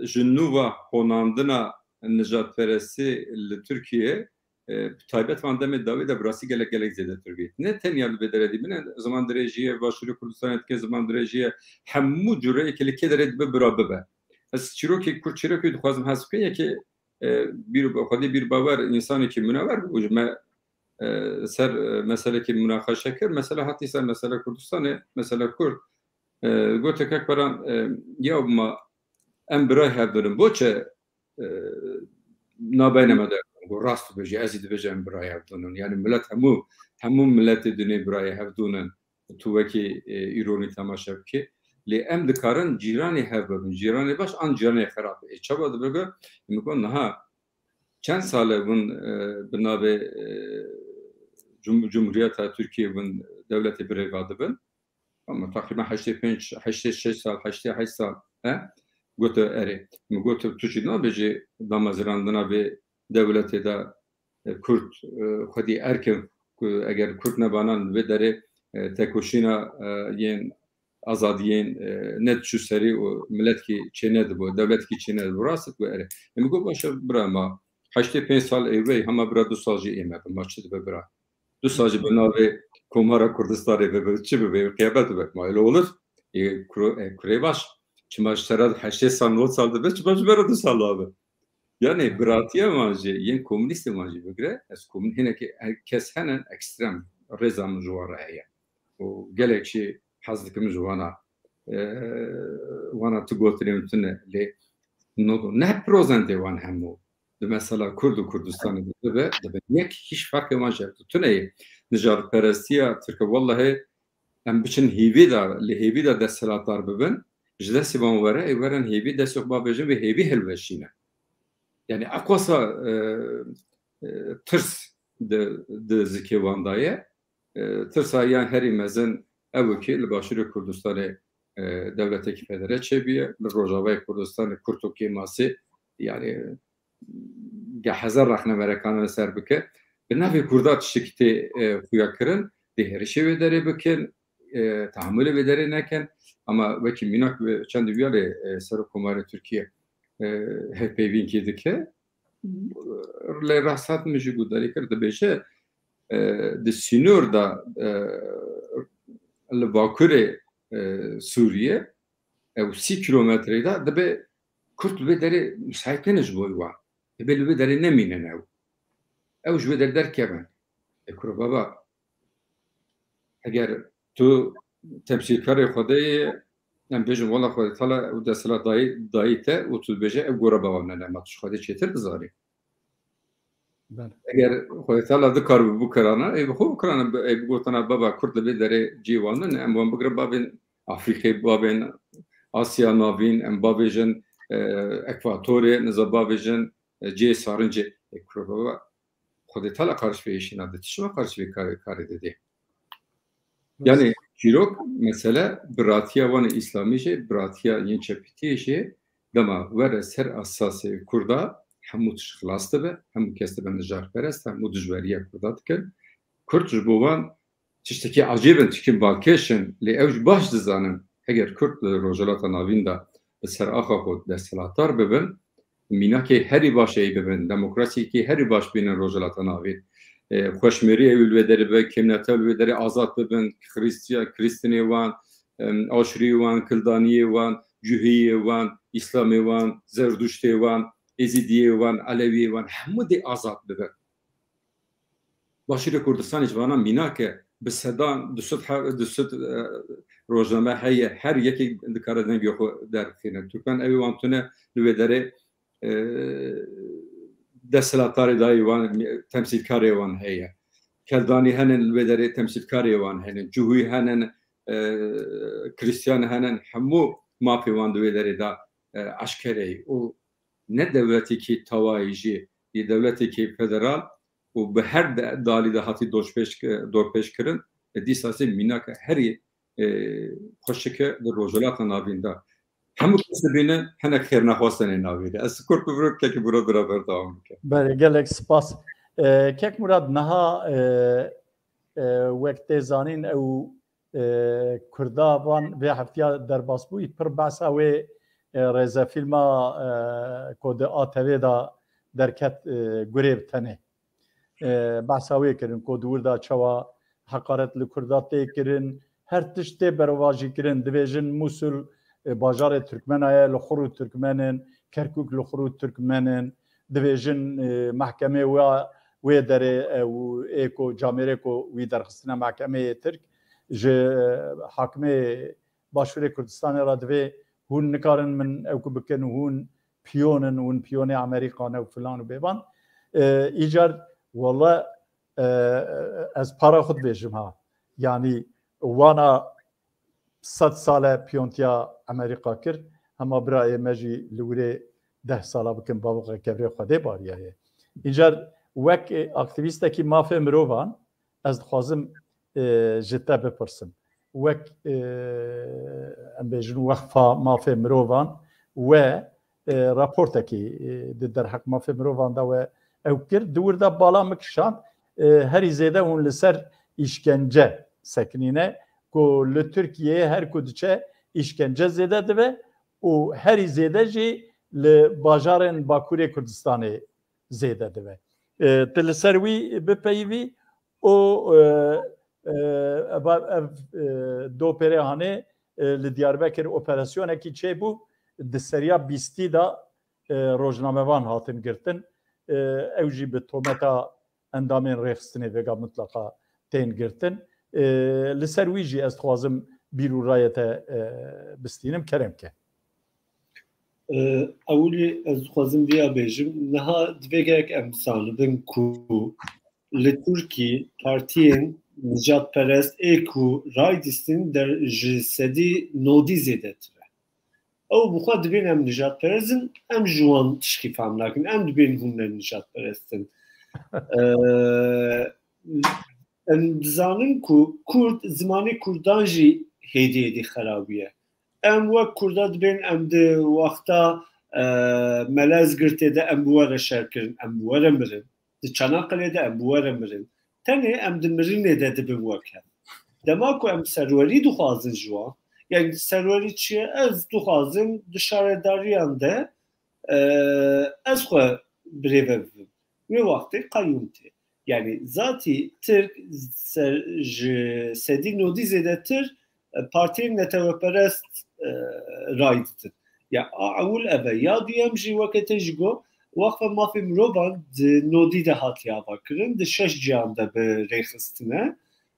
ji nû ve honandina nijadperestî li Tirkiye, e, bi taybet van demê dawî de bi rastî gelek, gelek zêdetir bî. Ne tenya li vê derê dî bine, ziman dirêjî ye, Başûrê Kurdistanê dike ziman dirêjî ye, hemû cureyekê li kê derê dibe bira bibe. Ez çîrokê, kurt çîrokê dixwazim hes bikin, yekê, e, bîr, xwedî bîr bawer, însanekî munewer bû, ji me, e, ser, e, meselekê munaqeşe kir. Mesela hatî ser mesela Kurdistanê, mesela Kurd. E, gote, kek Baran, e, ya ma em birayê hev dirin. Boçe, e, nabeyne me de. Got, rast dibêjî, ez jî dibêjim em birayê hev dirin. Yani milet hemû, hemû miletê dinê birayê hev dirin. Tu wekî, e, îronî temaşe bikî. Lê em dikarin cîranê hev bibin. Cîranê baş an cîranê xerab. Ê çawa dibe? Min got, niha çend sal e hûn, e, bi navê, e, Cum-, Cumhuriyeta Tirkiye hûn dewletê bi rê ve dibin? Ama teqrîben heştê pênc, heştê şeş sal, heştê heşt sal, he? Gote, erê. Min got, tu jî nabêjî damezrandina vê dewletê de e, Kurd, e, xwedî erkin ku eger Kurd nebanan vê derê, e, tekoşîna, e, yên azadiyên, e, nediçû serî û miletkî çênedibû, dewletkî çênedibû. Rast dibû erê. Em got, baş e, bira ma heştê pênc sal ê wey, hema bira du sal jî ê me bi, ma çi dibe bira? Du sal jî bi navê Komara Kurdistanê bibe, çi bibe? Qiyamet bibe. Ma öyle olur. E, kuro-, e, kurê baş. Çima ji sera heştê sal, nod sal dibe, çima ji bera du sal nabe? Yani biratiya wan jî, yên komûnîstê wan jî bigire, ez komûn-, hinekî kes hene ekstrem, rêza min ji wan re heye. Û gelek jî hez dikim ji wana, e, wana tu gotinê min tune lê no, ne prozentê wan hemû. Di mesela Kurd û Kurdistanê de dibe, dibe yek, hiç farkê wan ji hev tune ye. Nijadperestiya Tirke, wellahê em biçin hêvî de, li hêvî de desthilatdar bibin, ji destê wan were, ê werin hêvî destê xwe bavêjin, vê hêvî hilweşîne. Yani eqwasa, e, e, tirs di, di zikê wan de ye. E, tirsa yan herî mezin ew e ki li Başûrê Kurdistanê, e, dewletekî federe çêbûye, li Rojavayê Kurdistanê Kurd û Kêmasê, yani ge hezar rexne merekana li ser bike, bi navê Kurda tiştekî tê, e, xuya kirin, dê hêrişê wê derê bikin, e, tehamulê wê derê nekin. Ama wekî mînak, e, çend viya lê, e, Serokkomarê Tirkiye, e, hevpeyvînkê dike. Lê Rehsat min jî guhdarî kir, dibêje, e, di sînor de, e, li bakurê, e, Sûriye, ew sî kilometreyê de dibe Kurd li vê derê müsait ne ji bo wan. Dibe li vê derê nemînin ew. Ew ji vê derê derkevin. E, kuro baba, eger tu temsîlkarê Xwedê yê, em bêjin, wela Xwedê Teala ew desthilat dayî, dayî te û tu dibêje, ew gora bava min e, ma tu ji Xwedê çêtir dizanî. Belê. Eger Xwedê Teala dikaribû bikirana, ê bi xwe bikirana, bi-, ê bigotana, baba, Kurd li vê derê cihê wan nin, em wan bigirin bavên Afrîkê, bavên Asya Navîn, em bavêjin, e, Ekvatorê, niza bavêjin, e, cihê sarincê. Ê kuro baba, Xwedê Teala qariş vê îşîna dide, tu çima qariş vê karê, karê didê? Yani çîrok, mesele biratiya wan ê îslamî jî, biratiya yên çepîtiyê jî, dema were ser esasê Kurda, hemû tişt xilas dibe, hemû kes dibe nijadperest, hemû dijberiya Kurda dikin. Kurd ji bo wan tiştekî ecêb in, tiştekî balkêş in, lê ew jî baş dizanin, eger Kurd li Rojhilata Navîn de bi ser axa xwe desthilatdar bibin, mînakê herî baş ê bibin, demokrasiyekî herî baş bînin Rojhilata Navîn. E, xweşmêrî ew li wê derê be, kêmnete li wê derê azad bibin, Xristiya-, Krîstinê wan, em, Aşûrî wan, Kildaniyê wan, Cuhiyê wan, Îslamê wan, Zerduştê wan, Êzîdiyê wan, Elewiyê wan, hemû dê azad bibin. Başûrê Kurdistanê ji vana mînak e, bi sedan, du sed he-, du sed, e, rojname heye, her yekê dikare dengê xwe derxîne. Tirkan ew ê wan tune li wê derê, e, desthilatdarê dayî wan, temsîlkarê wan heye. Keldanî henin li wê derê temsîlkarê wan henin. Cihûyî henin, e, Krîstiyan henin. Hemû mafê wan di wê derê de, e, eşkereyî. Û ne dewletekî tawayî jî, yê dewletekî federal û bi her de-, dalî de hatî dorpêş, dorpêş kirin, e, dîsa jî mînake herî, e, xweşik e di Rojhilata Navîn de. Hemû kes dibîne hinek xêrnexwaz tenê navîne. Ez kurt bibiro, kekî bura bira berdewam bike. Belê, gelek spas. E, Kek Murad, niha, e, e, wek tê zanîn ew e, Kurda van vê heftiya derbas bûyî, pir behsa wê, e, rêzefîlma, e, ku di A T V de derket, e, Gurê bi tenê. E, behsa wê kirin ku di wir de çawa heqaret li Kurda tê kirin, her tişt tê berovajî kirin. Dibêjin Mûsul, e, bajarê Tirkmena ye, li xwe rû Tirkmen in, Kerkûk li xwe rû Tirkmen in. Dibêjin, e, mehkemê wa wê derê, e, û ê ku camêrê ku wî derxistine mehkemeyê Tirk, ji, e, hakimê Başûrê Kurdistanê re divê hûn nikarin min ew ku bikin, hûn piyon in, hûn piyonê Amerîka ne û filan û bêvan. E, îcar wele, e, ez para xwe dibêjim ha. Yanî wana sed sal e piyontiya Amerîka kir, hema birayê me jî li wirê deh sala bikin, bavûqe kevirê Xwedê bariyaye. Încar wek, e, aktîvîstekî mafê mirovan, ez dixwazim, e, ji te bipirsim. Wek, e, em bêjin, Wexfa Mafê Mirovan we, e, raportekî, e, di derheq mafê mirovan de we ew kir. Di wir de bala min kişand, e, herî zêde hûn li ser îşkence sekinîne, ku li Tirkiyeyê her ku diçe îşkence zêde dibe û herî zêde jî li bajarên Bakurê Kurdistanê zêde dibe. E, tu li ser wî bipeyivî û, e, e, eva, ev, e, do pêrê hanê, e, li Diyarbekir operasyonekî çêbû, di seriya bîstî de, e, rojnamevan hatin girtin. E, ew jî bi tometa endamên rêxistinê vêga mutlaqa tên girtin. E, li ser wî jî ez dixwazim bîr û raya te, e, bistînim. Kerem ke. E, ewilî ez dixwazim viya bêjim. Niha divê gerek em bizanibin ku li Tirkî partiyên nijadperest ê ku ray dîstin der ji sedî nodî zêdetir e. Ew bi xwe dibên em nijadperest in, em ji wan tişkî fehm nakin. Em dibên hûn ne nijadperest in. E, em dizanin ku Kurd, zimanê Kurdan jî hêdî hêdî xerabî ye. Em wek Kurda dibên em di wexta, e, Melezgirtê de em bi we re şer kirin, em bi we re mirin. Di Çanakkale de em bi we re mirin. Tenê em di mirinê de dibin wek hev. Dema ku em serwerî dixwazin ji wan, yani serwerî çi ye? Ez dixwazim di şaredariyan de, e, ez xwe birêve bibim. Wê wextê qeyûm tê. Yani zatî Tirk ser, ji sedî nodî zêdetir, e, partiyên neteweperest, e, ray didin. Ya a ewil ev e. Ya duyem jî weke te jî got, Waqfa Mafê Mirovan di nodî de hatiye avakirin, di şeş ciyan de bi rêxistine.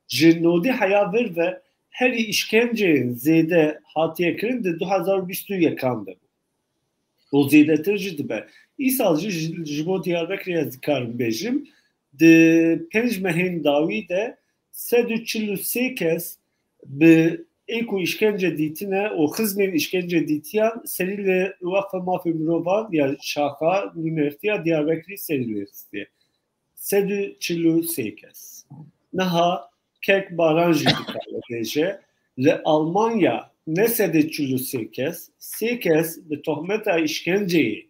Ji nodî heya vir ve herî îşkenceyên zêde hatiye kirin di du hezar û bîst û yekan de bû. Û zêdetir jî dibe. Îsal jî ji, ji bo Diyarbekirê ez dikarim bêjim, di pênc mehên dawî de sed û çil û sê kes bi ê ku îşkence dîtine û xizmên îşkence dîtiyan serî li Waqfa Mafê Mirovan ya şaxa nûnertiya Diyarbekirî serî lê xistiye. Sed û çil û sê kes. Niha kek Baran jî dikare bêje, li Almanya ne sed û çil û sê kes, sê kes bi tohmeta îşkenceyê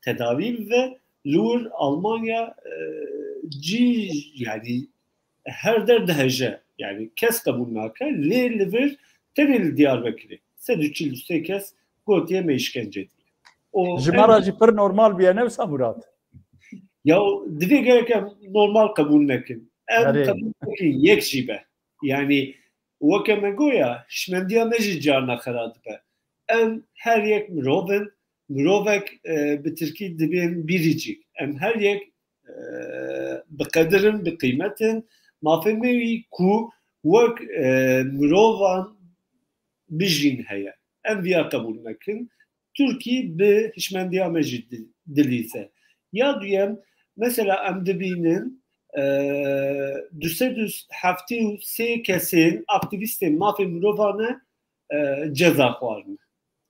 tedavî bibe, li wir Almanya, e, cî, yani her der diheje. Yani kes qebûl nake, lê li vir tenê li Diyarbekirê sed û çil û sê kes gotiye me îşkence diye. O Ji me re jî pir normal bûye, ne wisa Murat? Ya divê gerek em normal qebûl nekin. Em Erê. qebûl nekin yek jî be. Yani weke me goya, hişmendiya me jî carna xera dibe. Em her yek mirov in, mirovek, e, bi tirkî dibên biricik. Em her yek, e, bi qedir in, bi qîmet in. Mafê me wî ku wek, e, mirovan bijîn heye. Em viya qebûl nekin. Tirkî bi hişmendiya me jî di-, dilîze. Ya duyem, mesela em dibînin, e, du sed û heftê û sê kesên aktîvîstên mafê mirovan e, e, ceza xwarine.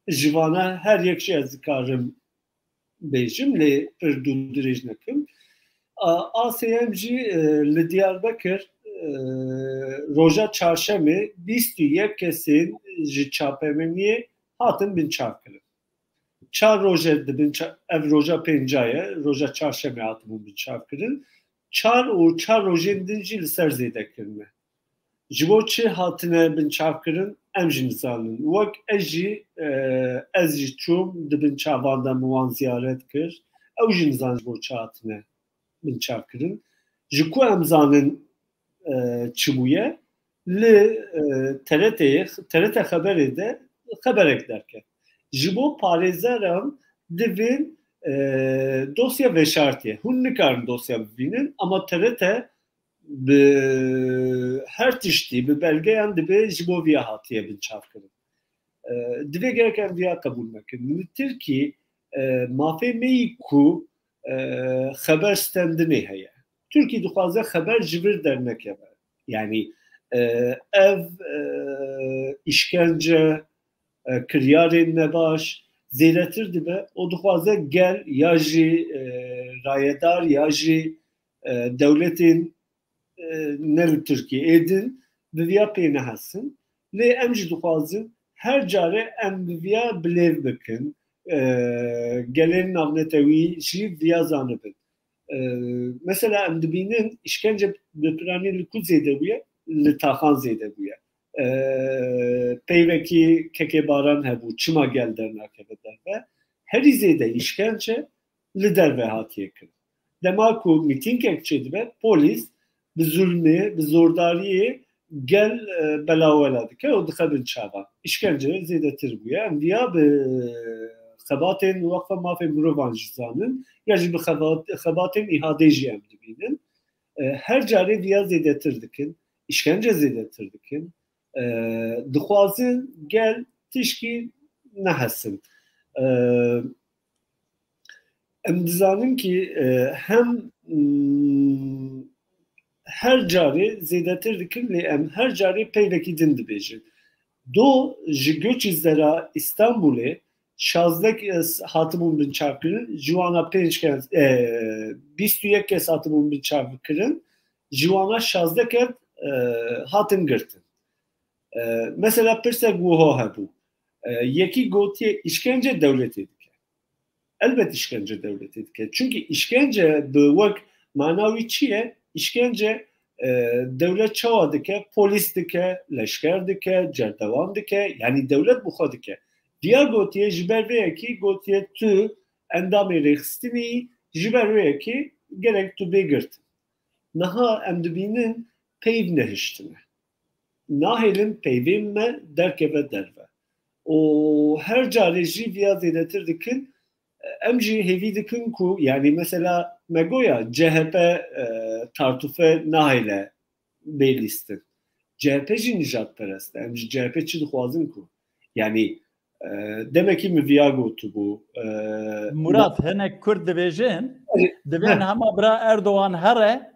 Ji vana her yek jî ez dikarim bêjim, lê pir dû dirêj nekim. A, a sêyem jî, e, li Diyarbekir, e, roja çarşemê bîst û yek kesên ji çapemeniyê hatin binçavkirin. Çar roje di binça-, ev roja pênca ye, roja çarşemê hatibûn binçavkirin. Çar û çar rojên din jî li ser zêde kirine. Ji bo çi hatine binçavkirin, em jî nizanin. Wek ez jî, e, ez jî çûm di binçavan de min wan ziyaret kir. Ew jî nizanin ji bo çi hatine binçavkirin. Ji ku em zanin, e, çi bûye? Li, e, T R T'yê, T R T Xeberê de xeberek derket. Ji bo parêzeran divên, e, dosya veşartiyê. Hûn nikarin dosya bibînin, ama T R T bi her tiştî, bi belgeyan dibê ji bo viya hatiye binçavkirin. E, divê gerek em viya qebûl nekin. Li Tirkî, e, mafê me yî ku, e, xeber stendinê heye. Tirkî dixwaze xeber ji vir dernekeve. Yani, e, ev, e, îşkence, e, kiryarên nebaş zêdetir dibe. O dixwaze gel ya jî, e, rayedar ya jî, e, dewletên, e, ne li Tirkiyê ê din bi viya pê nehesin. Lê em jî dixwazin her care em bi viya bilêv bikin. E, gelên navnetewî jî viya zanibin. E, mesela em dibînin îşkence bi piranî li ku zêde bûye? Li taxan zêde bûye. E, peyvekî kekê baran hebû, çima gel dernakeve derve? Herî zêde îşkence li derve hatiye kirin. Dema ku mîtîngek çêdibe, polîs bi zulmê, bi zordariyê gel, e, belawela dike û dixe bin çavan. Îşkence zêdetir bûye. Em viya bi xebatên Weqfa Mafê Mirovan jî zanin, ya jî bi xebat-, xebatên îhadê jî em dibînin. E, her carê viya zêdetir dikin, îşkence zêdetir dikin. E, dixwazin gel tişkî nehesin. E, em dizanin ki, e, hem, mm, her carê zêdetir dikin, lê em her carê peyvekî din dibêjin. Do ji göçî zera Îstanbulê şazdeh kes hatibûn binçavkirin, ji wana pênc kes, e, bîst û yek kes hatibûn binçavkirin, ji wana şazdeh kes, e, hatin girtin. E, mesela pirsek wiha hebû. E, yekî gotiye, îşkence dewletê dike. Elbet îşkence dewletê dike. Çunkî îşkence bi wek mana wî çi ye? Îşkence, e, dewlet çawa dike? Polîs dike, leşker dike, cerdewan dike, yanî dewlet bi xwe dike. Diya gotiye, ji ber vê yekî gotiye tu endamê rêxistinî, ji ber vê yekî gerek tu bê girtin. Niha em dibînin peyv nehiştine. Nahêlin peyvên me derkeve derve. Û her carê jî viya zêdetir dikin. Em jî hêvî dikin ku, yanî mesela me goya C H P, e, tartûfe nahêle bê lîstin. C H P jî nijadperest e. Em ji C H P çi dixwazin ku? Yanî, e, demekî min viya gotibû. E, Murat, hinek Kurd dibêjin, divên hema bira Erdogan here,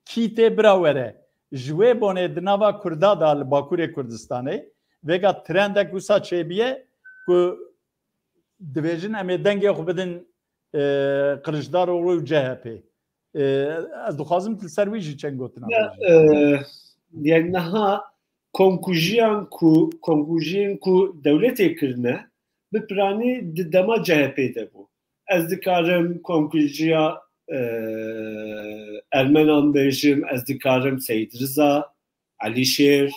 kî tê bira were. Ji wê bonê di nava Kurda de li Bakurê Kurdistanê vêga trendek wisa çêbiye ku dibêjin em ê dengê xwe bidin, e, Kiliçdaroglu û C H P. E, ez dixwazim tu li ser wî jî çend gotina bêjî. E, yani niha komkujiyan ku, komkujiyên ku dewletê kirine, bi piranî di dema C H P de bû. Ez dikarim komkujiya, e, Ermenan bêjim, ez dikarim Seyîd Riza, Elîşêr,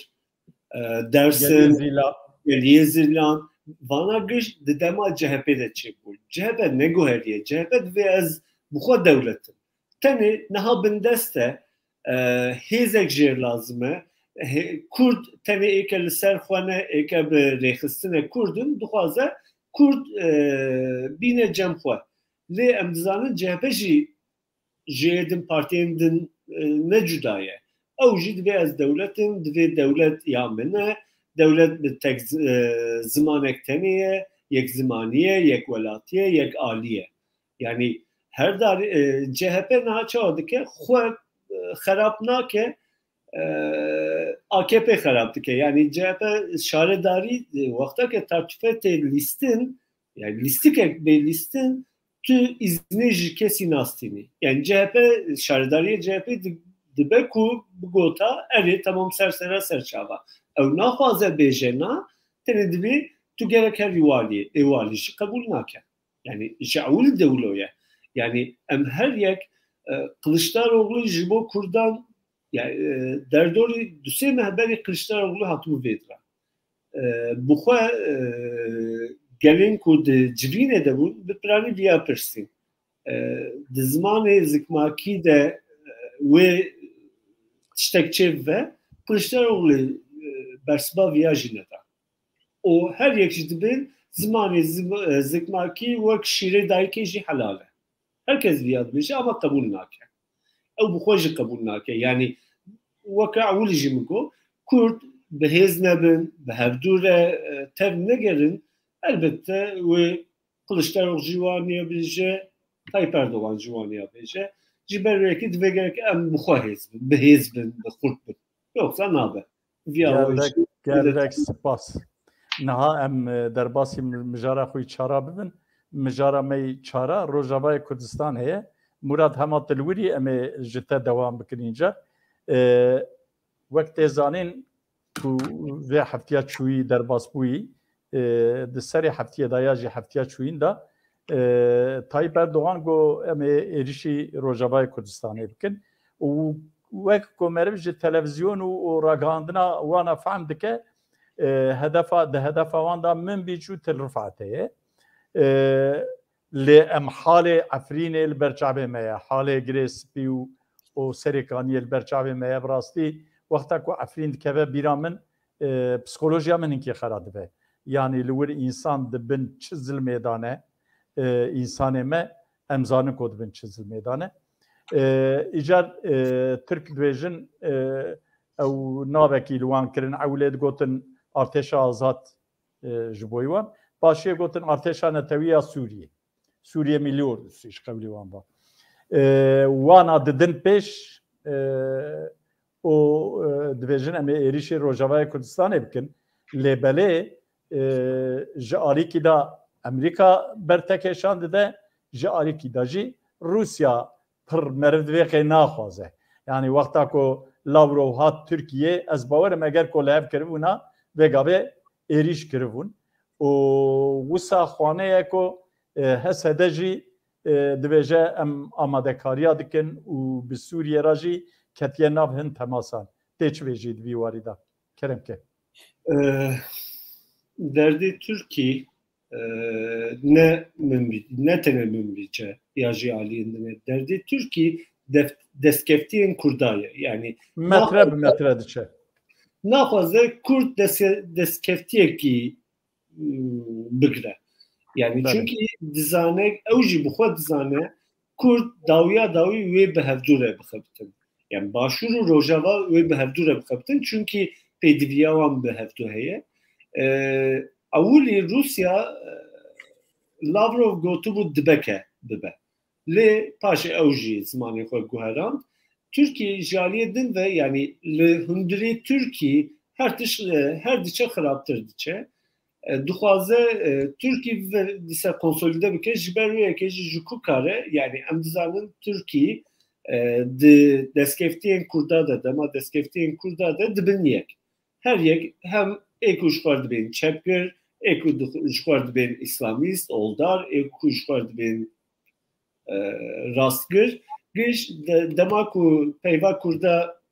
e, Dersim, Geliyê Zîlan. Geliyê Zîlan. Vana giş di dema C H P de çêbû. C H P neguheriye. C H P divê ez bi xwe dewlet im. Tenê niha bindest e, e, hêzek jêr lazim e. He-, Kurd tenê êke li ser xwe ne, êke bi rêxistine Kurd in, dixwaze Kurd, e, bîne cem xwe. Lê em dizanin C H P jî ji yê din partiyên din, e, ne cuda ye. Ew jî divê ez dewlet im, divê dewlet ya min e, dewlet bi tek zi-, e, zimanek tenê ye, yek zimanî ye, yek welatî ye, yek alî ye. Yanî her dar, e, C H P niha çawa dike? Xwe, e, xerab nake, e, A K P xerab dike. Yanî C H P şaredarî, e, wexta ke tartûfe tê lîstin, yani lîstikek bê lîstin, tu îznê ji kesî nastînî. Yani C H P, şaredariyê C H P di-, dibe ku bigota, erê, temam, ser sera ser çava. Ew naxwaze bêje na, tenê dibê tu gerek herî waliyê. Ê walî jî qebûl nake. Yani ji ewil dewlo ye. Yani em her yek, e, Kiliçdaroglu ji bo Kurdan, yani, e, derdorî du sê meh berî Kiliçdaroglu hatibû vê dira. E, bi xwe, e, gelên ku di civînê de bûn, bi piranî viya pirsîn. E, di zimanê zikmakî de, e, wê tiştek çêbibe, Kiliçdaroglu, e, bersiva viya jî neda. Û her yek jî dibên zimanê zim-, e, zikmakî wek şîrê dayikê jî helal e. Her kes viya dibêje, ama qebûl nake. Ew bi xwe jî qebûl nake. Yanî weke ewil jî min got, Kurd bi hêz nebin, bi hevdû re, e, tev negerin, elbette wê Kiliçdaroglu jî waniya bêje, Tayyip Erdogan jî waniya bêje. Ji ber wê yekê divê gerek em bi xwe hêz bin, bi hêz bin, bi xurt bin. Yoksa nabe. Viya Gelek, wê jî gelek spas. Niha em, e, derbasî mi-, mijara xwe yî çara bibin. Mijara me yî çara Rojavayê Kurdistan heye. Murad, hema tu li wir î, em ê ji te dewam bikin înca. E, wek tê zanîn, tu vê heftiya çûyî derbas bûyî, e, di serê heftiyê de ya jî heftiya çûyîn de, E, Tayyip Erdogan got, em ê êrişî Rojavayê Kurdistanê bikin. Û wek ku meriv ji televîzyon û, û ragihandina wana fehm dike, e, hedefa, di hedefa wan de Minbîc û Til Rifat heye. E, lê em halê Efrînê li ber çavê me ye, halê Girê Spî û, û Serê Kaniyê li ber çavê me ye. Bi rastî wexta ku Efrîn dikeve bîra min, e, psîkolojiya min hinkî xera dibe. Yanî li wir însan di bin çi zilmê de ne, e, însanê me, em zanin ku di bin çi zilmê de ne. E, îcar, e, Tirk dibêjin, e, ew navekî li wan kirin, ew lê digotin artêşa azad, e, ji bo wan. Paşê gotin artêşa netewî ya Sûriyê. Sûriye Millî Ordusu ji qewlê wan ve. E, wana didin pêş, e, û, e, dibêjin em ê êrişê Rojavayê Kurdistanê bikin. Lê belê, e, ji alîkî de Amerîka bertekêşan dide, ji alîkî de jî Rûsya pir meriv di vê qê naxwaze. Yanî wexta ku Lavrov hat Tirkiyê, ez bawerim eger ku li hev kiribûna, vê gavê êrîş kiribûn. Û wisa xwane ye ku, e, H S D jî, e, dibêje em amadekariya dikin û bi Sûriye re jî ketiye nav hin temasan. Tê çi bêjî di vî warî de? Kerem ke. E, derdê Tirkî, e, ne Minbî-, ne tenê Minbîc e ya jî aliyên din e. Derdê Tirkî def-, destkeftiyên Kurda ye. Yanî Metre bi naxwaze, metre diçe. Naxwaze Kurd dese-, destkeftiyekî, m, bigre. Yanî Belê. Çunkî dizane, ew jî bi xwe dizane, Kurd dawiya dawî wê bi hevdû re bixebitin. Yani Başûr û Rojava wê bi hevdû re bixebitin, çunkî pêdiviya wan bi hevdû heye. E, ewilî Rûsya, e, Lavrov gotibû dibe ke bibe. Lê paşê ew jî zimanê xwe guherand. Tirkî ji aliyê din ve, yani li hundirê Tirkî her tiş-, e, her diçe xirabtir diçe. E, dixwaze, e, Tirkî ve dîsa konsolîde bike, ji ber wê yekê jî ji ku kare, yani em dizanin Tirkî, e, di destkeftiyên Kurda de, dema destkeftiyên Kurda de dibin yek. Her yek hem ê ku ji xwe dibên çepgir, ê ku di-, ji xwe dibên îslamîst, oldar, ê ku ji xwe dibên, e, rastgir, giş de-, dema ku peyva Kurda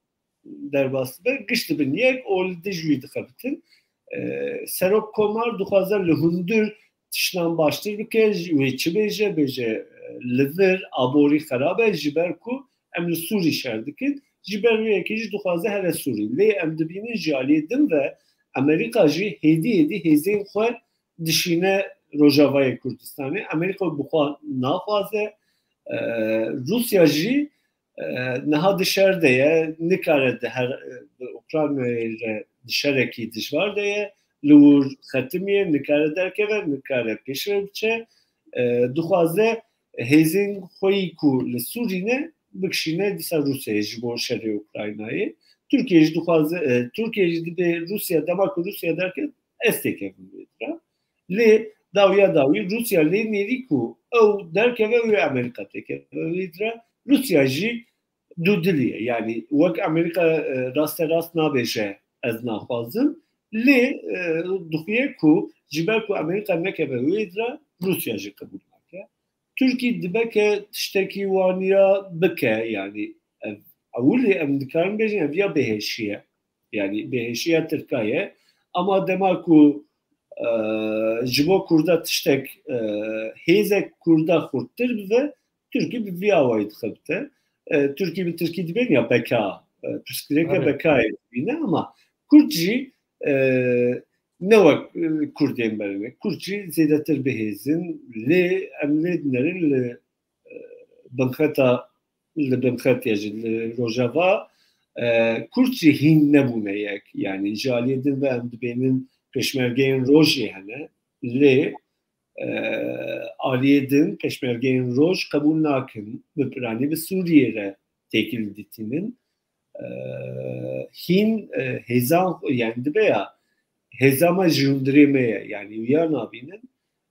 derbas dibe, giş dibin yek û li dij wî dixebitin. E, Serok Komar dixwaze li hundir tiştan baştir bike, ji wê çi bêje, bêje, e, li vir aborî xerab e, ji ber ku em li Sûrî şer dikin, ji ber wê yekê jî dixwaze here Sûrî. Lê em dibînin ji aliyê din ve Amerîka jî hêdî hêdî hêzên xwe dişîne Rojavayê Kurdistanê. Amerîka bi xwe naxwaze. E, Rûsya jî, e, niha di şer de ye, nikare di her, di Ukraynayê re di şerekî dijwar de ye, li wir xetimiye, nikare derkeve, nikare pêşve biçe. E, dixwaze hêzên xwe yî ku li Sûrî ne, bikişîne dîsa Rûsyayê ji bo şerê Ukraynayê. Tirkiye jî dixwaze, e, Tirkiye jî dibê Rûsya, dema ku Rûsya derket, ez têkevim vê dira. Lê dawiya dawî Rûsya lê nêrî ku ew derkeve wê Amerîka têkeve wê dira. Rûsya jî dûdilî ye. Yani wek Amerîka, e, raste rast nabêje ez naxwazim. Lê, e, dixuye ku ji ber ku Amerîka nekeve wê dira, Rûsya jî qebûl nake. Tirkî dibe ke tiştekî waniya bike, yani ev ewilî em dikarin bêjin ev ya bêhêşî ye. Yani bêhêşiya Tirka ye. Ama dema ku, e, ji bo Kurda tiştek, e, hêzek Kurda xurttir bibe, Tirkî bi vî awayî dixebite. E, Tirkî bi Tirkî dibên ya beka, e, pirsgirêke Evet. bekayê dibîne ama Kurd jî, e, ne wek, e, Kurdên berê ne. Kurd jî zêdetir bihêzin, lê em lê dinerin li, e, binxeta, li binxetiye jî, li Rojava, e, Kurd jî hîn nebûne yek. Yani ji aliyê din ve em dibênin pêşmergeyên roj jî hene, lê, e, aliyê din pêşmergeyên roj qebûl nakin, bi piranî bi Sûriyê re têkil dîtînin. E, hîn, e, hêzan, yani dibe ya, hêza me ji hundirê me ye, yani wiya nabînin.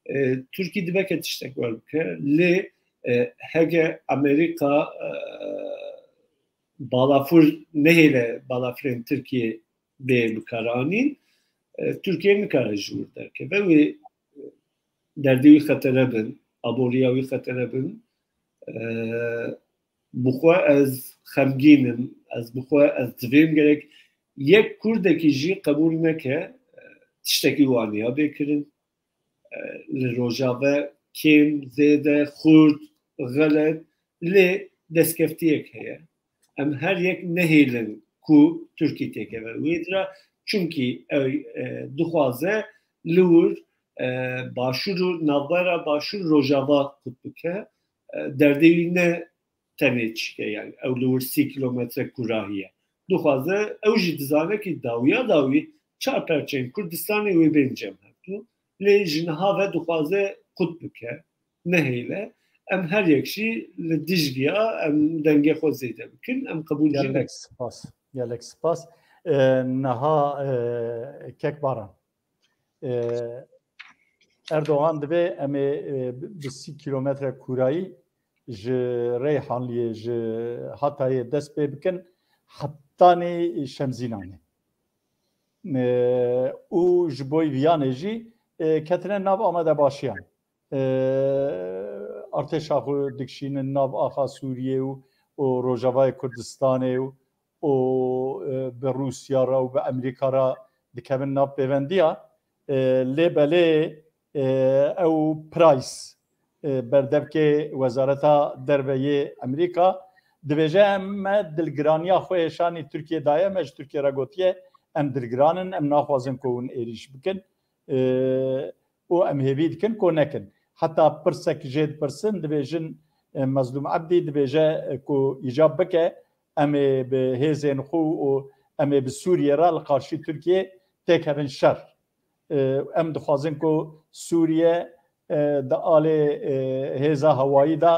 E, Tirkî dibe ke tiştek wer bike, lê, e, hege Amerîka, e, balafir nehêle balafirên Tirkiyê bê bikaranîn, e, Tirkiye nikare ji wir derkeve. Wê derdê wî xetere bin. aboriya wî xetere bin. E, bi xwe ez xemgîn im, ez bi xwe ez divêm gerek yek Kurdekî jî qebûl neke, e, tiştekî waniya bê kirin. E, li Rojave kêm, zêde, xurt, xelet, lê destkeftiyek heye. Em her yek nehêlin ku Tirkî têkeve wê dira, çunkî ew, e, dixwaze li wir, e, Başûr û navbera Başûr Rojava qut bike. E, derdê wî ne tenê çike, yani ew li wir sî kilometre kurahiye. Dixwaze, ew jî dizane ki dawiya dawî çar perçeyên Kurdistanê wê bên cem hevdû. Lê ji niha ve dixwaze qut bike, nehêle. Em her yek jî li dijliya em dengê xwe zêde bikin, em qebûl jî Gelek nakin. Spas. Gelek spas. E, niha, e, kek Baran. E, Erdogan dibê em ê, e, bi sî kilometre kûrayî ji Reyhanliyê, ji Hatayê dest pê bikin, hetanî Şemzînanê. E, û ji bo viyanê jî, e, ketine nav amadebaşiyan. E, artêşa xwe dikişînin nav axa Sûriyê û, û Rojavayê Kurdistanê û, û, e, bi Rûsya re û bi Amerîka re dikevin nav pêvendiya. E, lê belê, e, ew Price, e, berdevkê Wezareta Derve yê Amerîka, dibêje, em me dilgiraniya xwe êşanî Tirkiye daye, me ji Tirkiye re gotiye, em dilgiran in, em naxwazin ku hûn êrîş bikin. E, û em hêvî dikin ku nekin. Heta pirsek jê dipirsin, dibêjin, e, Mezlûm Ebdî dibêje, e, ku îcab bike, em ê bi hêzên xwe û em ê bi Sûriye re li qarşî Tirkiye têkevin şer. E, em dixwazin ku Sûriye, e, di alê, e, hêza hewayî de,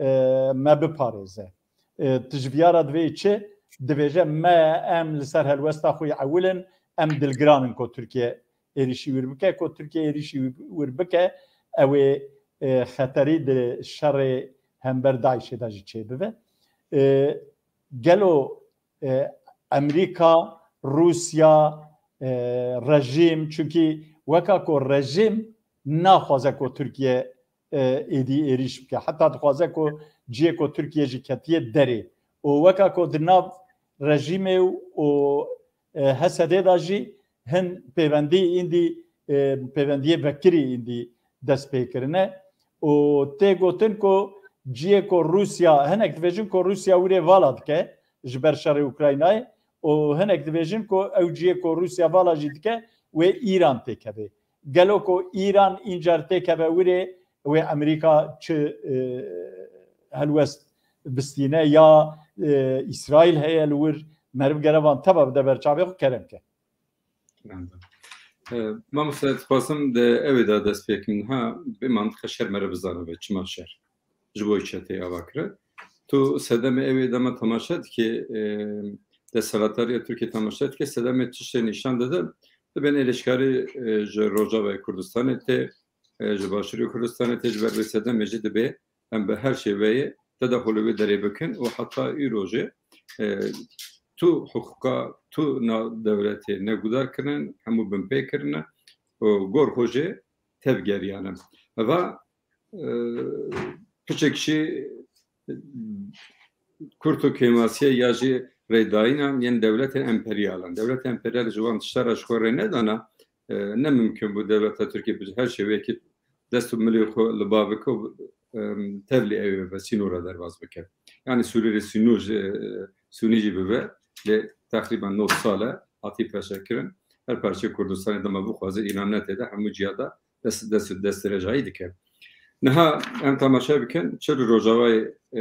e, me biparêze. E, tu ji viya re divê çi? Dibêje me, em li ser helwesta xwe yê ewil in, em dilgiran in ku Tirkiye êrîşî wir bike, ku Tirkiye êrîşî wir bike, ew ê, e, xeterî di şerê hember DAIŞê de jî çêbibe. E, gelo, e, Amerîka, Rûsya, e, rejîm, çunkî weka ku rejîm naxwaze ku Tirkiye, e, êdî êrîş bike. Heta dixwaze ku cihê ku Tirkiye jî ketiye derê. Û weka ku di nav rejîmê û, û, e, H S D'ê de jî hin pêvendî îndî, e, pêvendiyê vekirî îndî dest pê kirine. Û tê gotin ku cihê ku Rûsya, hinek dibêjin ku Rûsya wîrê vala dike ji ber şerê Ukraynayê û hinek dibêjin ku ew cihê ku Rûsya vala jî dike wê Îran têkeve. Gelo ku Îran încar têkeve wîrê, wê Amerîka çi, e, helwest bistîne ya, e, Îsraîl heye li wir, meriv gere van teva bide ber çavê xwe kerem ke. Belê. E, mamoste, dixwazim di ewê de dest pê kim niha, bê mantiqe şer mere bizanibe, çima şer? Ji bo çi tê ava kire? Tu sedemê ewê de me temaşe dikê, e, desthilatdariya Tirkiye temaşe dike, sedemê tiştê nîşan dide, dibên êrişkarî, e, ji Rojavayê Kurdistanê tê, e, ji Başûrê Kurdistanê tê, ji ber vê sedemê jî dibê em bi her şêweyê tedaxulê wê derê bikin û heta îro jî, e, tu hiqûqa, tu na dewletê ne guhdar kirin, hemû binpê kirine û gor xwe jî tevgeriyane. Eva, e, piçek jî kurt û kêmasiye ya jî rêdayîna yên dewletên emperyalan. Dewletên emperyal ji wan tişta re ji xwe rê nedana, e, ne mimkin bû dewleta Tirkiyê bi her şêweyekî dest û milê xwe li ba bike û, em, tevlî ew ê bibe, sînora derbas bike. Yani Sûriyê sînor jî, e, sînî jî bibe, lê teqrîben nod sal e hatî peşekirin. Her parçeyê Kurdistanê dema bixwaze, Îran ne tê de, hemû ciya de dest, dest, destdirêjayî dike. Niha em temaşe bikin, çi li Rojavayê, e,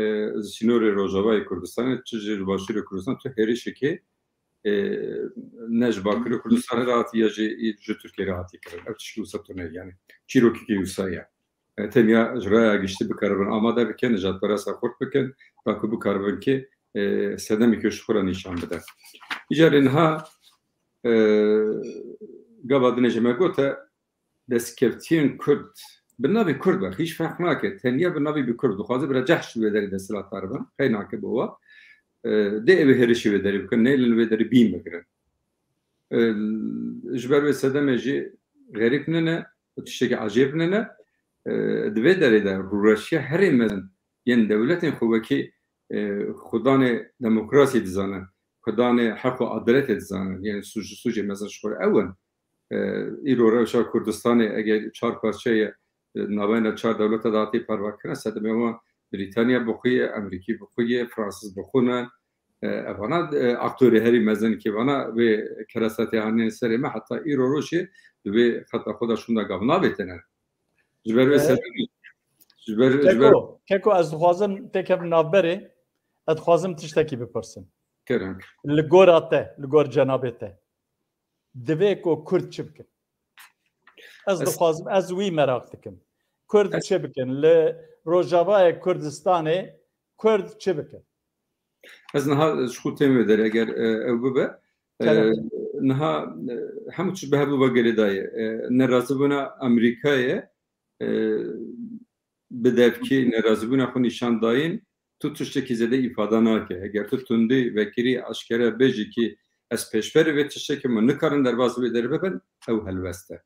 sînorê Rojavayê Kurdistanê, çi jî li Başûrê Kurdistan, tu hêrişekê, e, ne ji Bakurê Kurdistanê re hatî ya jî ji Tirkiyê re hatî kirin. Ev tişkî wisa tune ye, yani çîrokekî wisa ye. E, tenya ji raya giştî bikaribin amade bikin, nijadperesta xurt bikin, ta ku bikaribin ki, e, sedemekê ji xwe re nîşan bide. Îcarê niha, e, gava dinê jî me gote, destkeftiyên Kurd, bi navê Kurd be, hiç ferq nake, tenya bi navê bi Kurd, dixwaze bira cehş wê derê desthilatdar bin, qey nake bo wa, e, dê ew ê hêrişî wê derê bikin, nêlin wê derê bîn bigirin. E, ji ber wê sedemê jî xerîb nine, û tiştekî ecêb nine, e, di vê derê de rûreşiya herê mezin yên dewletên xwe wekî, e, xudanê demokrasiyê dizanin, xudanê heq û adaletê dizanin, yên sûc-, sûcê mezin ji xwe ew in. E, îro rewşa Kurdistanê eger çar parçe ye, e, navbeyna çar dewleta de hatî parvekirin, sedemê wan Brîtanya bi xwe ye, Amerîkî bi xwe ye, Fransîz bi xwe ne. E, evana, e, aktorê herî mezin ki vana vê keresetê hanên serê me heta îro rojê di vê xeta xwe de şûnda gav navêtine. Ji ber vê E, sebebî, ji ber, ji ber Keko, Keko, ez dixwazim têkevim navberê, ez dixwazim tiştekî bipirsim. Kerem. Li gora te, li gor cenabê te, divê ku Kurd çi bikin? Ez Ez dixwazim, ez wî meraq dikim. Kurd Ez çi bikin? Li Rojavayê Kurdistanê Kurd çi bikin? Ez niha ji xwe têm vê derê, eger, e, ew bibe. E, Kerem. Niha, e, hemû tişt bi hev ve girêdayê. E, nerazîbûna Amerîkayê, e, bi devkî nerazîbûna xwe nîşan dayîn, tu tiştekî zêde îfade nake. Eger tu tundî vekirî eşkere bêjî ki ez pêşberî vê tiştekî min nikarin derbas vê derê bibin, ew helwest e.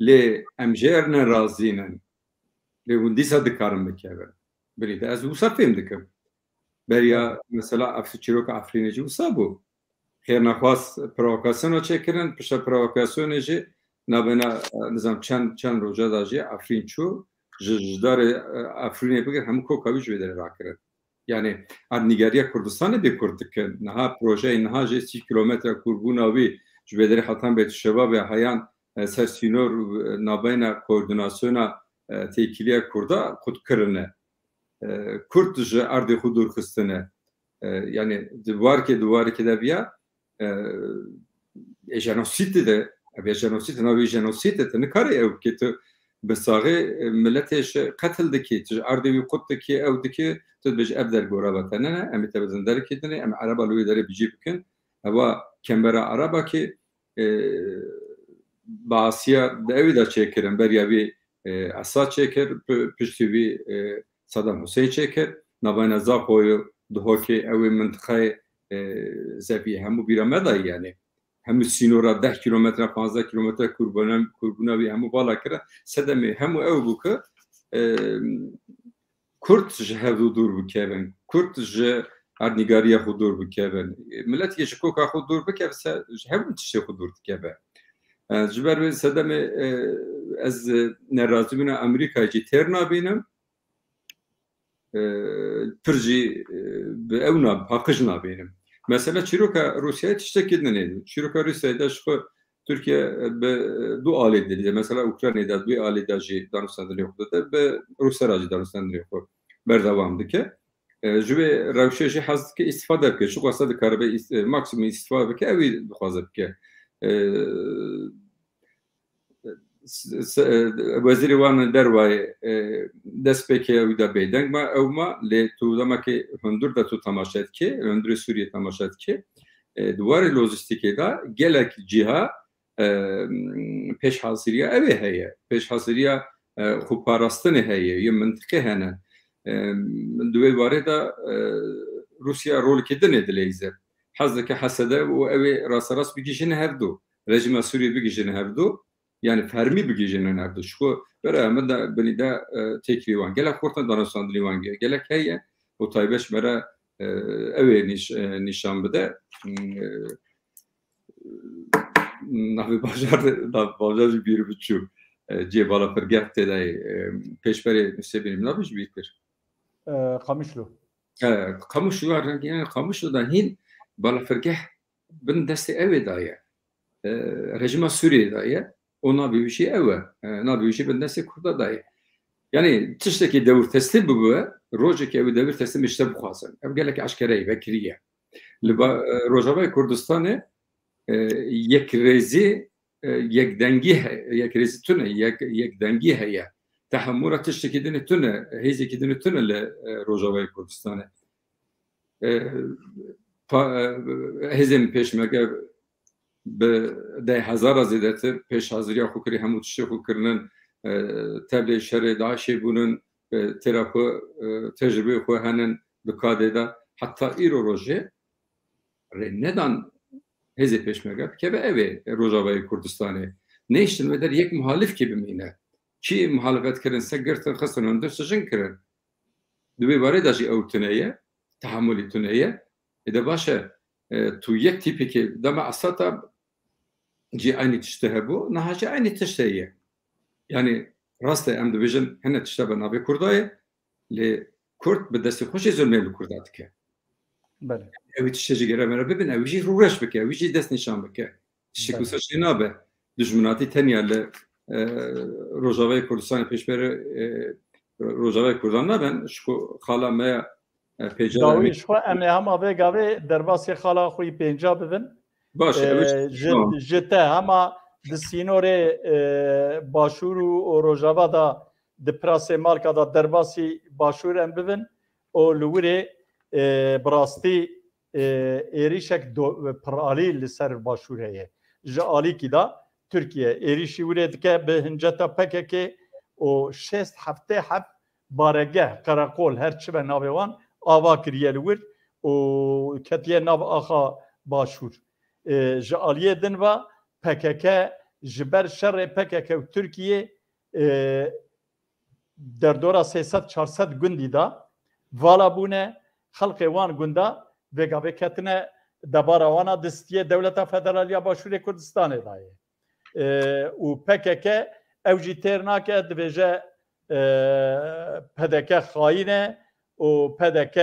Lê em jê re nerazî nin. Lê hûn dîsa dikarin bikevin. Birî de ez wisa fêm dikim. Beriya mesela Efrî-, çîroka Efrînê jî wisa bû. Xêrnexwas provokasyona çêkirin, pişta provokasyonê jî nabêna, e, nizam çend, çend roja da jî Efrîn çû, ji, ji darê, e, Efrînê bigir hemû koka wî ji vê derê rakirin. Yani erdnîgariya Kurdistanê bê Kurd dikin. Niha projeyê niha jê sî kilometre kûrbûna wî ji vê derê hetan Bêtşebabê heyan, e, ser sînor, e, nabeyna koordînasyona, e, têkiliya Kurda qut kirine. E, Kurd ji erdê xwe dûr xistine. E, yani di warkê, di warkê de viya, e, ê jenosîdê de, ev ê jenosîd, navê jenosîd e, tu nikarî ew bikî, tu bi saxê, e, miletê ji qetil dikî, tu ji erdê wî qut dikî, ew dikî, tu dibêjî ev dergora ve te ne ne, em ê te bidin derekê dinê, em ereba li wê derê bi cî bikin. Ewa kembera ereba ki, e, Baasiya di ewî de çêkirin, beriya wî, e, Esad çêkir, pi-, piştî wî, e, Saddam Hussein çêkir. Navayna Zaxoyê, Duhokê, ew ê mintiqayê, e, zevî hemû bîra me dayî yani. Hemû sînora deh kilometre, panzdeh kilometre kûrbûna, kûrbûna wî hemû vala kire. Sedemê hemû ew bû ki, e, Kurd ji hevdû dûr bikevin. Kurd ji erdnîgariya xwe dûr bikevin. Miletê ji koka xwe dûr bikeve, se ji hemû tiştê xwe dûr dikeve. E, ji ber wê sedemê, e, ez nerazîbûna Amerîkayê jî têr nabînim. E, pir jî, e, bi ew na-, paqij nabînim. Mesela çîroka Rûsyayê tiştekî din e. Çîroka Rûsyayê de ji xwe Tirkiye, e, bi, e, du alî didîze. Mesela Ukraynayê de du alî de jî danûstandinê xwe dide, bi Rûsya re jî danûstandinê xwe berdewam dike. E, ji wê rewşê jî hez dike îstîfade bike. Çiqas dikaribe îst-, e, maksimum îstîfade bike, ewî dixwaze bike. E, s-, s-, e, wezîrê wan derwayê, e, destpêkê wî de bêdeng ma, ew ma, lê tu demekê hundir de tu temaşe dikê, hundirê Sûriyê temaşe dikê. E, di warê lojîstîkê de gelek cîha, e, pêşhaziriya ew ê heye. Pêşhaziriya, e, xweparastinê heye, yê mintiqê hene. E, di wê warê de, e, Rûsya rolekê din ê dileyîze. Hez dike hesede û ew ê rasterast bigihîjine hevdu. Rejîma Sûriyê bigihîjine hevdu. Yani fermî bigihîjine hevdu. Ji xwe bere min de binî de, e, têkilî wan. Gelek xortin danûstandinî wan ge-, gelek heye û taybet ji me re, e, ew ê nîş-, e, nîşan bide. Hmm, e, Navê bajar de, navê bajar jî bîr biçû. E, cihê balafirgeh tê de, e, pêşberê Nûsê Bînî min navê ji bîr kir. E, Qamişlo. E, Qamişlo, ya rengî, yani Qamişlo da hîn balafirgeh bin destê ew ê daye. E, rejîma Sûriyê daye. Û navê wî jî ew e. E, navê wî jî bin destê Kurda daye. Yani tiştekî dewir teslîm bibe, rojekê ew ê dewir teslîm ji te bixwazin. Ev gelek eşkere ye, vekirî ye. Li ba-, e, Rojavayê Kurdistanê, e, yekrêzî, e, yekdengî he-, yekrêzî tune, yek-, yekdengî heye. Tehemûra tiştekî dinê tune, hêzekî dinê tune li, e, Rojavayê Kurdistanê. E, pa-, e, hêzên pêşmerge bi deh hezara zêdetir pêşhaziriya xwe kirî, hemû tiştê xwe kirinin, e, tevlê şerê DAIŞê bûnin, e, têra xwe, e, tecrûbeyê xwe henin di kadê de. Heta îro rojê rê nedan hêzê pêşmerge bikeve ev ê Rojavayê Kurdistanê. Nehiştin wê der yek muhalifkî bimîne. Kî muhalefet kirin, se girtin, xistin hundir, sijin kirin. Di wê barê de jî ew tune ye, tehamulî tune ye. Ê de baş e, e, tu yek tîpekê dema Esad a jî eynî tişt hebû, niha jî eynî tişt heye. Yanî rast e, em dibêjin hene tişta bi navê Kurda ye, lê Kurd bi destê xwe jî zulmê li Kurda dike. Belê. Ew tiştê jî gere me re bibin, ew jî rûreş bike, ew jî dest nîşan bike. Tiştek Belê. wisa jê nabe. Dijminatî tenya li, e, Rojavayê Kurdistanê pêşberê, e, Rojavayê Kurdan naben, ji ku xala me ya, e, pêca Dawî dermê- ji xwe em ê hema vê gavê derbasî xala xwe yî pênca bibin. Baş e, ew Ee, ji, tamam. ji te hema di sînorê, e, Başûr û, û Rojava da di pirasê Malka da derbasî Başûr em bibin û li wirê, e, bi rastî, e, êrîşek do-, piralî li ser Başûr heye. Ji alîkî da Tirkiye êrîşî wirê dike bi hinceta P K K û şêst heftê heft baregeh, qereqol, her çi be navê wan, ava kiriye li wir û ketiye nav axa Başûr. E, ji aliyê din ve P K K ji ber şerê P K K û Tirkiyê, e, derdora sê sed çar sed gundî de vala bûne, xelkê wan gunda vê gavê ketine debara wana distiyê Dewleta Federal ya Başûrê Kurdistanê dayê. E, û P K K ew jî têr nake, dibêje, e, P D K xayîn e û P D K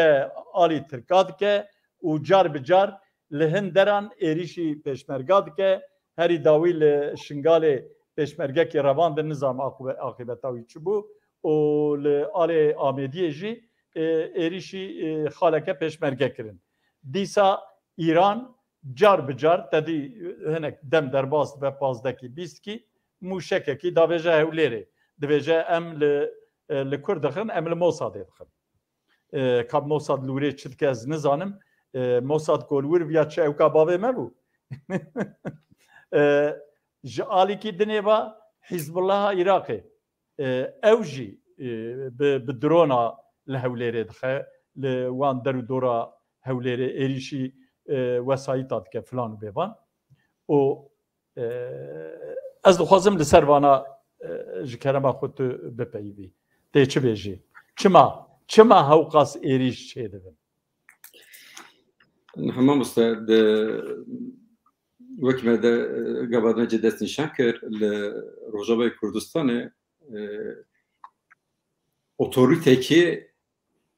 alî Tirka dike û car bi car li hin deran êrîşî pêşmerga dike. Herî dawî li Şingalê pêşmergekî revandin, nizam aqîbe-, aqîbeta wî çi bû û li alê Amêdiyê jî, e, êrîşî, e, xaleke pêşmerge kirin. Dîsa Îran car bi car, te dî hinek dem derbas dibe, pazdekî, bîstkî, mûşekekî davêje Hewlêrê. Dibêje em li, e, li kur dixin, em li Mosadê dixin. E, ka Mosad li wirê çi dike ez nizanim. E, Mosad ku li wir viya çi ewka bavê me bû. E, ji alîkî dinê ve Hizbullaha Iraqê. E, ew jî, e, bi, bi drona li Hewlêrê dixe, li wan der û dora Hewlêrê êrîşî, e, wesayîta dike filan û bêvan. Û, e, ez dixwazim li ser vana, e, ji kerema xwe tu bipeyivî. Tê çi bêjî? Çima, çima hewqas êrîş çêdibin? Niha mamoste, di, wekî me de, e, gava me cê dest nîşan kir, li Rojavayê Kurdistanê, e, otorîtekê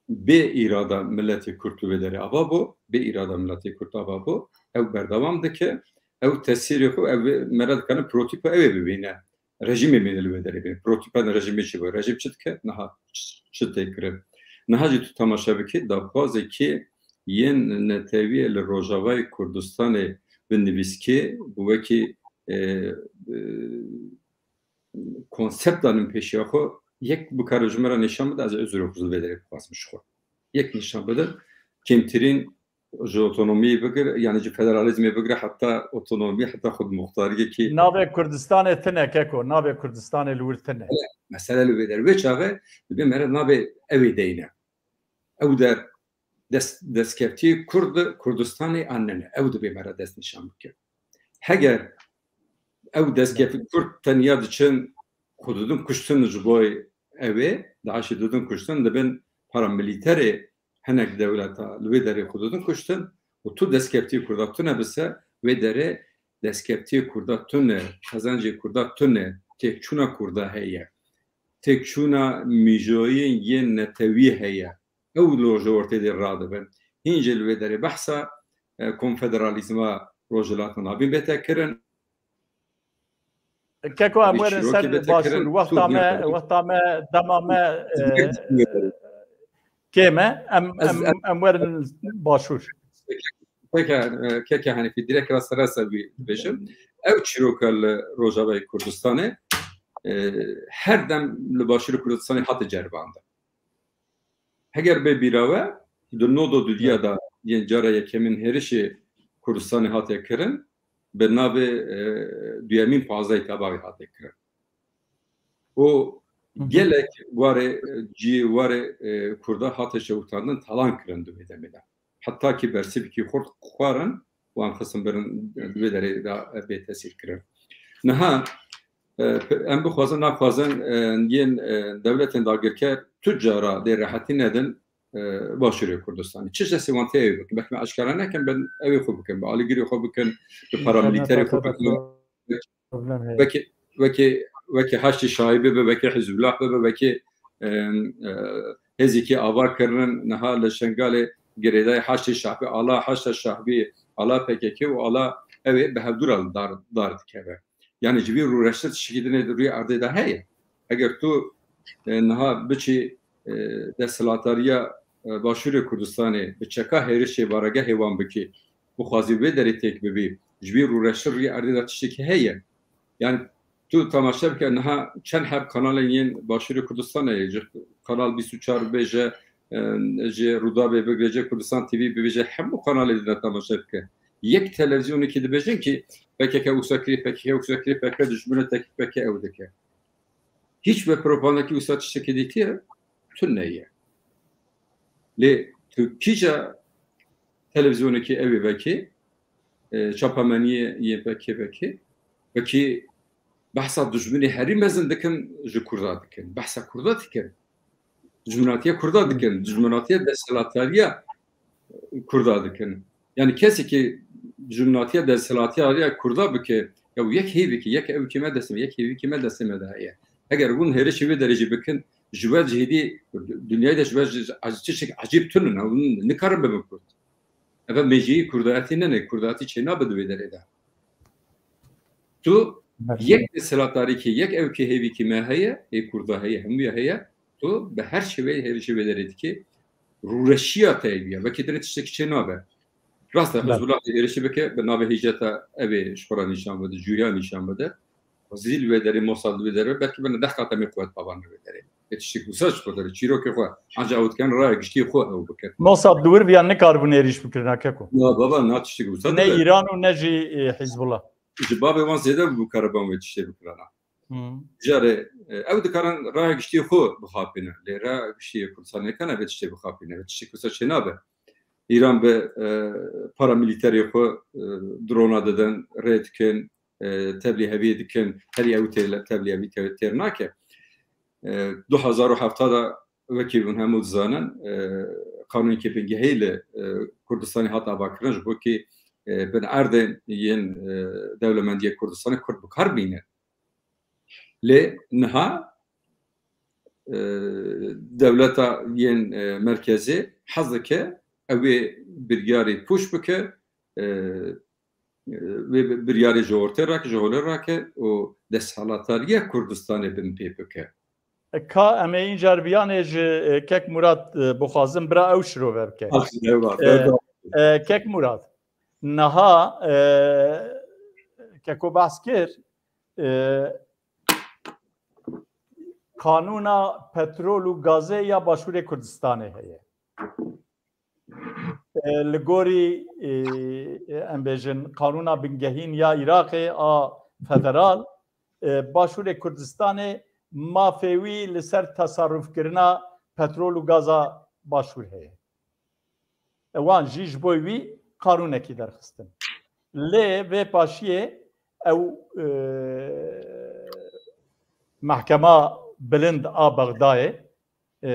bê îrada miletê Kurd li wê derê ava bû, bê îrada miletê Kurd ava bû, ew berdewam dike, ew tesîrê xwe, ew ê, me re dikarin protîpa ew ê bibîne. Rejîmê bîne li wê derê bîne. Protîpa rejîmê çi bû? Rejîm çi dike? Niha ç-, çi tê kirin? Niha jî tu temaşe bikî, daxwazekî yên netewî li Rojavayê Kurdistanê bi nivîskê, bi wekî, e, e, konseptan in pêşiya xwe, yek bikare ji me re nîşan bide, ez ozrê xwe ji vê derê bixwazim ji xwe. Yek nîşan bide, kêmtirîn ji otonomiyê bigir, yanî ji federalîzmê bigire heta otonomî, heta xudmuxtariyekî. Navê Kurdistanê tine keko, navê Kurdistanê li wir tine. Mesele li wê der. Vê çaxê dibê me re navê ew ê deyne. Ew der dest-, destkeftiyê Kurd, Kurdistanê an nene. Ew dibê me re dest nîşan bike. Heger ew destkeftî Kurd tenya diçin, xwe didin kuştin ji bo ew ê, DAIŞê didin kuştin, dibin paramilîterê hinek dewleta li wê derê xwe didin kuştin û tu destkeftiyê Kurda tune bise, wê derê destkeftiyê Kurda tune, qezencê Kurda tune, têkçûna Kurda heye, têkçûna mîjoyên yên netewî heye. Ew li rojê ortê de radibin. Hîn jî li wê derê behsa, e, konfederalîzma Rojhilata Navîn bête kirin. Keko, em Vî werin çîrokê ser bête Başûr. kirin, Wexta tu me, nîya wexta me, dema me, e, kêm e. Em, Ez, em, ez em werin Başûr. Peki, e, keke Henîfî, direkt ra serasa wî dibêjim. Ew çîroka li Rojavayê Kurdistanê, e, her dem li Başûrê Kurdistanê hate ceribandin. Heger bê bîra we, di nodo dudiya de yên cara yekemîn hêrişê Kurdistanê hate kirin, bi navê, e, duyemîn pazdehê Tebaxê hate kirin. Û Hı hı. gelek warê, e, cî warê, e, Kurda hate şewitandin, talan kirin di wê demê de. Heta ki bersivkî xurt xwarin, wan xistin birin di wê derê de bê tesîr kirin. Niha e, em bixwazin, naxwazin, e, yên, e, dewletên dagirker tu cara dê rehetî nedin, e, Başûrê Kurdistanê. Çi destê wan tê ew bikin? Belkî me eşkere nekin, ben ew ê xwe bikin, bi alîgirê xwe bikin, bi paramîlîterê xwe bikin. Wekî, wekî, wekî Haştî Şaî bibe, wekî Hizbullah bibe, wekî, e, e, hêzîkî ava kirinin, niha li Şengalê girêdayî Haştî Şahbî, ala Haşta Şahbî, ala P K K û ala ew ê bi hevdû re li dar, dar dikeve. Yani ji vî rûreştir tiştekî din ê di rûyê erdê de heye. Eger tu, e, niha biçî, e, desthilatdariya, e, Başûrê Kurdistanê bi çeka hêrişê baregehê wan bikî, bixwazî wê derê têk bibî, ji vî rûreştir rûyê erdê de tiştekî heye. Yani tu temaşe bike, niha çend heb kanalên yên Başûrê Kurdistanê ye, ji Kanal bîst û çar bibêje, e, ji Rûdawê bibêje, Kurdistan T V bibêje, hemû kanalê dide temaşe bike. Yek televîzyonekî dibêjin ki P K K wisa kirî, P K K wisa kirî, P K K dijmin e, tekî P K K ew dike. Hiç ve propagandakî wisa tiştekî dîtiye tune ye. Lê tu kîja televîzyonekî ew ê vekî, e, çapemeniyê yên vekî vekî, vekî behsa dijminê herî mezin dikin, ji Kurda dikin. Behsa Kurda dikin. Dijminatiya Kurda dikin. Dijminatiya desthilatdariya Kurda dikin. Yani kesekî dijminatiya desthilatdariya Kurda bike, ya yek hêvîkî, yek ewkî me destê me, yek hêvîkî me destê me de heye. Eger hûn hêrişê wê derê jî bikin, ji we cihêdî, dinyayê de ji we ji, ji, tiştek ecîb tune ne, hûn nikarin bibin Kurd. Eve mêjiyê Kurdayetî ne ne, Kurdayetî çênabe di vê derê de. Tu Evet. yek desthilatdarîkî, yek ewkî hêvîkî me heye, ê Kurda heye, hemûya heye, tu bi her şêweyê hêrişê wê derê dikê, rûreşiya te heye, wekî dinê tiştekî çênabe. Rast e, Evet. Hizbullah êrişî bike, bi navê hêjeta ev ê ji xwe re nîşan bide, cûriya nîşan bide. Zî li wê derê, Mossad li wê derê, belkî bine deh qat em ê quwet bavan li wê derê. Ê tiştek wisa ji xwe derê, çîrokê xwe. Anca ew dikin raya giştî xwe ew bikin. Mossad di wir viyan nikaribûn êrîş bikirin, ha keko. Na baba, na tiştek wisa Ne dibe. Îran û ne jî, e, Hizbullah. Ji bavê wan zêde bû kariban wê tiştê bikirana. Hmm. Carê, e, ew dikarin raya giştî xwe bixapînin. Lê raya giştî Kurdistanê nekane vê tiştê bixapîne. Vê tiştê wisa çênabe. Îran bi, e, paramîlîterê xwe, e, drona didin, rê dikin, e, tevlî heviyê dikin, herî ew tê-, tevlî hevî te-, têr nake. E, du hezar û hevta de wekî hûn hemû dizanin, e, qanûnekê bingehî li, e, Kurdistanê hat avakirin, ji bo kî, e, bin erdên yên, e, dewlemendiyê Kurdistanê Kurd bi kar bîne. Lê niha, e, dewleta yên, e, merkezê hez dike ew ê biryarê pûç bike, e, e, wê bi-, biryarê ji ortê rake, ji holê rake û desthilatdariya Kurdistanê bin pê bike. Ka em ê încar viyanê ji, e, Kek Murat, e, bixwazim bira ew şirove bike. Aslında var. E, Evet. e, Kek Murat, niha, e, Keko behs kir, e, Kanûna petrol û gazê ya Başûrê Kurdistanê heye. E, li gorî, e, em bêjin, qanûna bingehîn ya Iraqê a federal, e, Başûrê Kurdistanê mafê wî li ser tesarrufkirina petrol û gaza Başûr heye. E, wan jî ji bo wî qanûnekî derxistin. Lê vê paşiyê ew, e, Mehkema Bilind a Bexdayê, e,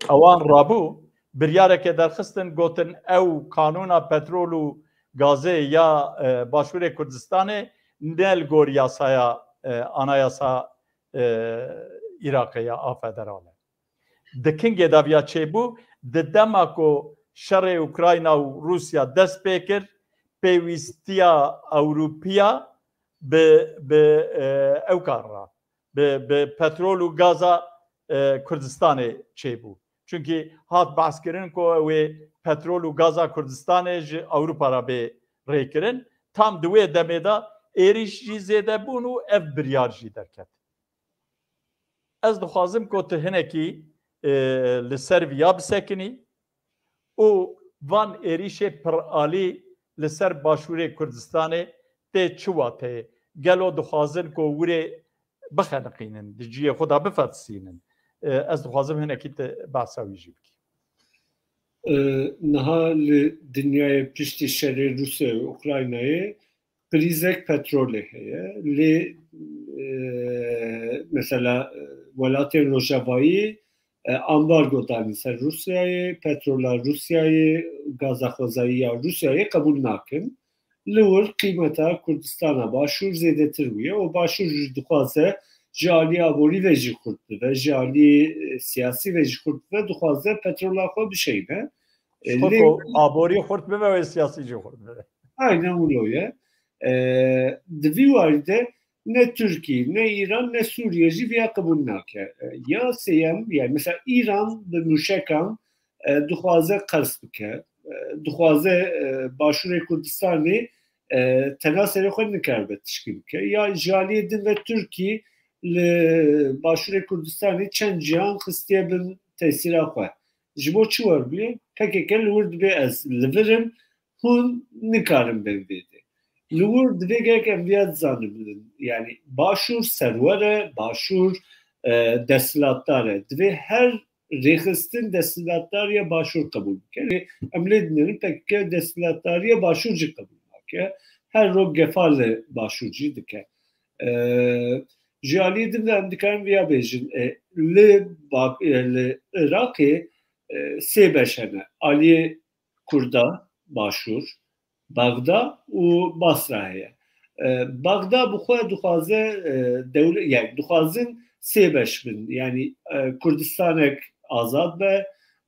ewan rabû, biryareke derxistin, gotin ew kanûna petrol û gazê ya, e, Başûrê Kurdistanê ne li gor yasaya, e, anayasa, e, Iraqê ya a federal e. Di kingê de viya çêbû, di dema ku şerê Ukrayna û Rûsya dest pê kir, pêwîstiya Ewropiya bi, bi, e, ew kar re, bi, bi petrol û gaza, e, Kurdistanê çêbû. Çunkî hat behskirin ku ew ê petrol û gaza Kurdistanê ji Ewropa re bê rêkirin. Tam di wê demê de êrîş jî zêde bûn û ev biryar jî derket. Ez dixwazim ku tu hinekî, e, li ser viya bisekinî û van êrîşê piralî li ser Başûrê Kurdistanê tê çi wateyê? Gelo dixwazin ku wirê bixeniqînin, di cihê xwe de bifertisînin? E, ez dixwazim hinekî tu behsa wî jî bikî. E, niha li dinyayê piştî şerê Rûsya û Ukraynayê krîzek petrolê heye. Lê e, mesela e, welatên Rojavayî e, ambargo danî ser Rûsyayê, petrola Rûsyayê, gaza xwezayî ya Rûsyayê qebûl nakin. Li wir qîmeta Kurdistana Başûr zêdetir bûye û Başûr jî dixwaze ji alî aborî ve jî xurt bibe, ji alî e, siyasî ve jî xurt bibe, dixwaze petrola xwe bişeyne. E, Ji xwe lê ku aborî xurt bibe wê siyasî jî xurt bibe. Aynen wilo ye. E, di vî warî de ne Tirkî, ne Îran, ne Sûriye jî viya qebûl nake. E, ya sêyem, yani mesela Îran bi mûşekan e, dixwaze qers bike, e, dixwaze e, Başûrê Kurdistanê e, tena serê xwe nikaribe tişkî bike. Ya ji aliyê din ve Tirkî li Başûrê Kurdistanê çend cihan xistiye bin tesîra xwe. Ji bo çi werbûye? P K K li wir dibê ez li vir im, hûn nikarin bên vê dê. Li wir divê gerek em viya dizanibin. Yani Başûr serwer e, Başûr e, desthilatdar e. Divê her rêxistin desthilatdariya Başûr qebûl bike. Lê em lê dinêrin P K K desthilatdariya Başûr jî qebûl nake. Her rok gefa li Başûr jî dike. E, ji aliyê din de em dikarin viya bêjin. E, li, Bak- e, li Iraqê e, sê beş hene. Aliyê Kurda, Başûr, Bexda û Basra heye. E, Bexda bi xwe dixwaze e, dewle-, yani dixwazin sê beş bin. Yani e, Kurdistanek azad be,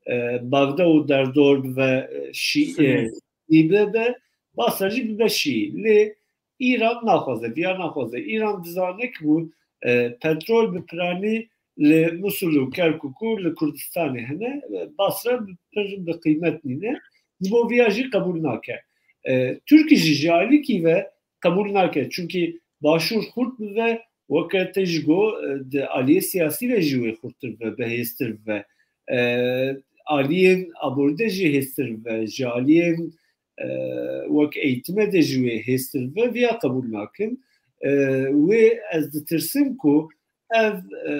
e, Bexda û derdor bibe e, şî, e, Sunî. Sîbe be, Basra jî bibe şî. Lê Îran naxwaze, viya naxwaze. Îran dizane ku e, petrol bi piranî li Musul û Kerkûk û li Kurdistanê hene, e, Basra bi pir bi qîmet nîne. Ji bo viya jî qebûl nake. E, Tirkî jî ji alîkî ve qebûl nake. Çunkî Başûr xurt bibe, weke te jî got, e, di aliyê siyasî ve jî wê xurttir bibe, bihêztir bibe. E, aliyên aborî de jî hêztir bibe, ji aliyên e, wek eğitime de jî wê hêztir bibe, viya qebûl nakin. E, wê ez ditirsim ku ev e,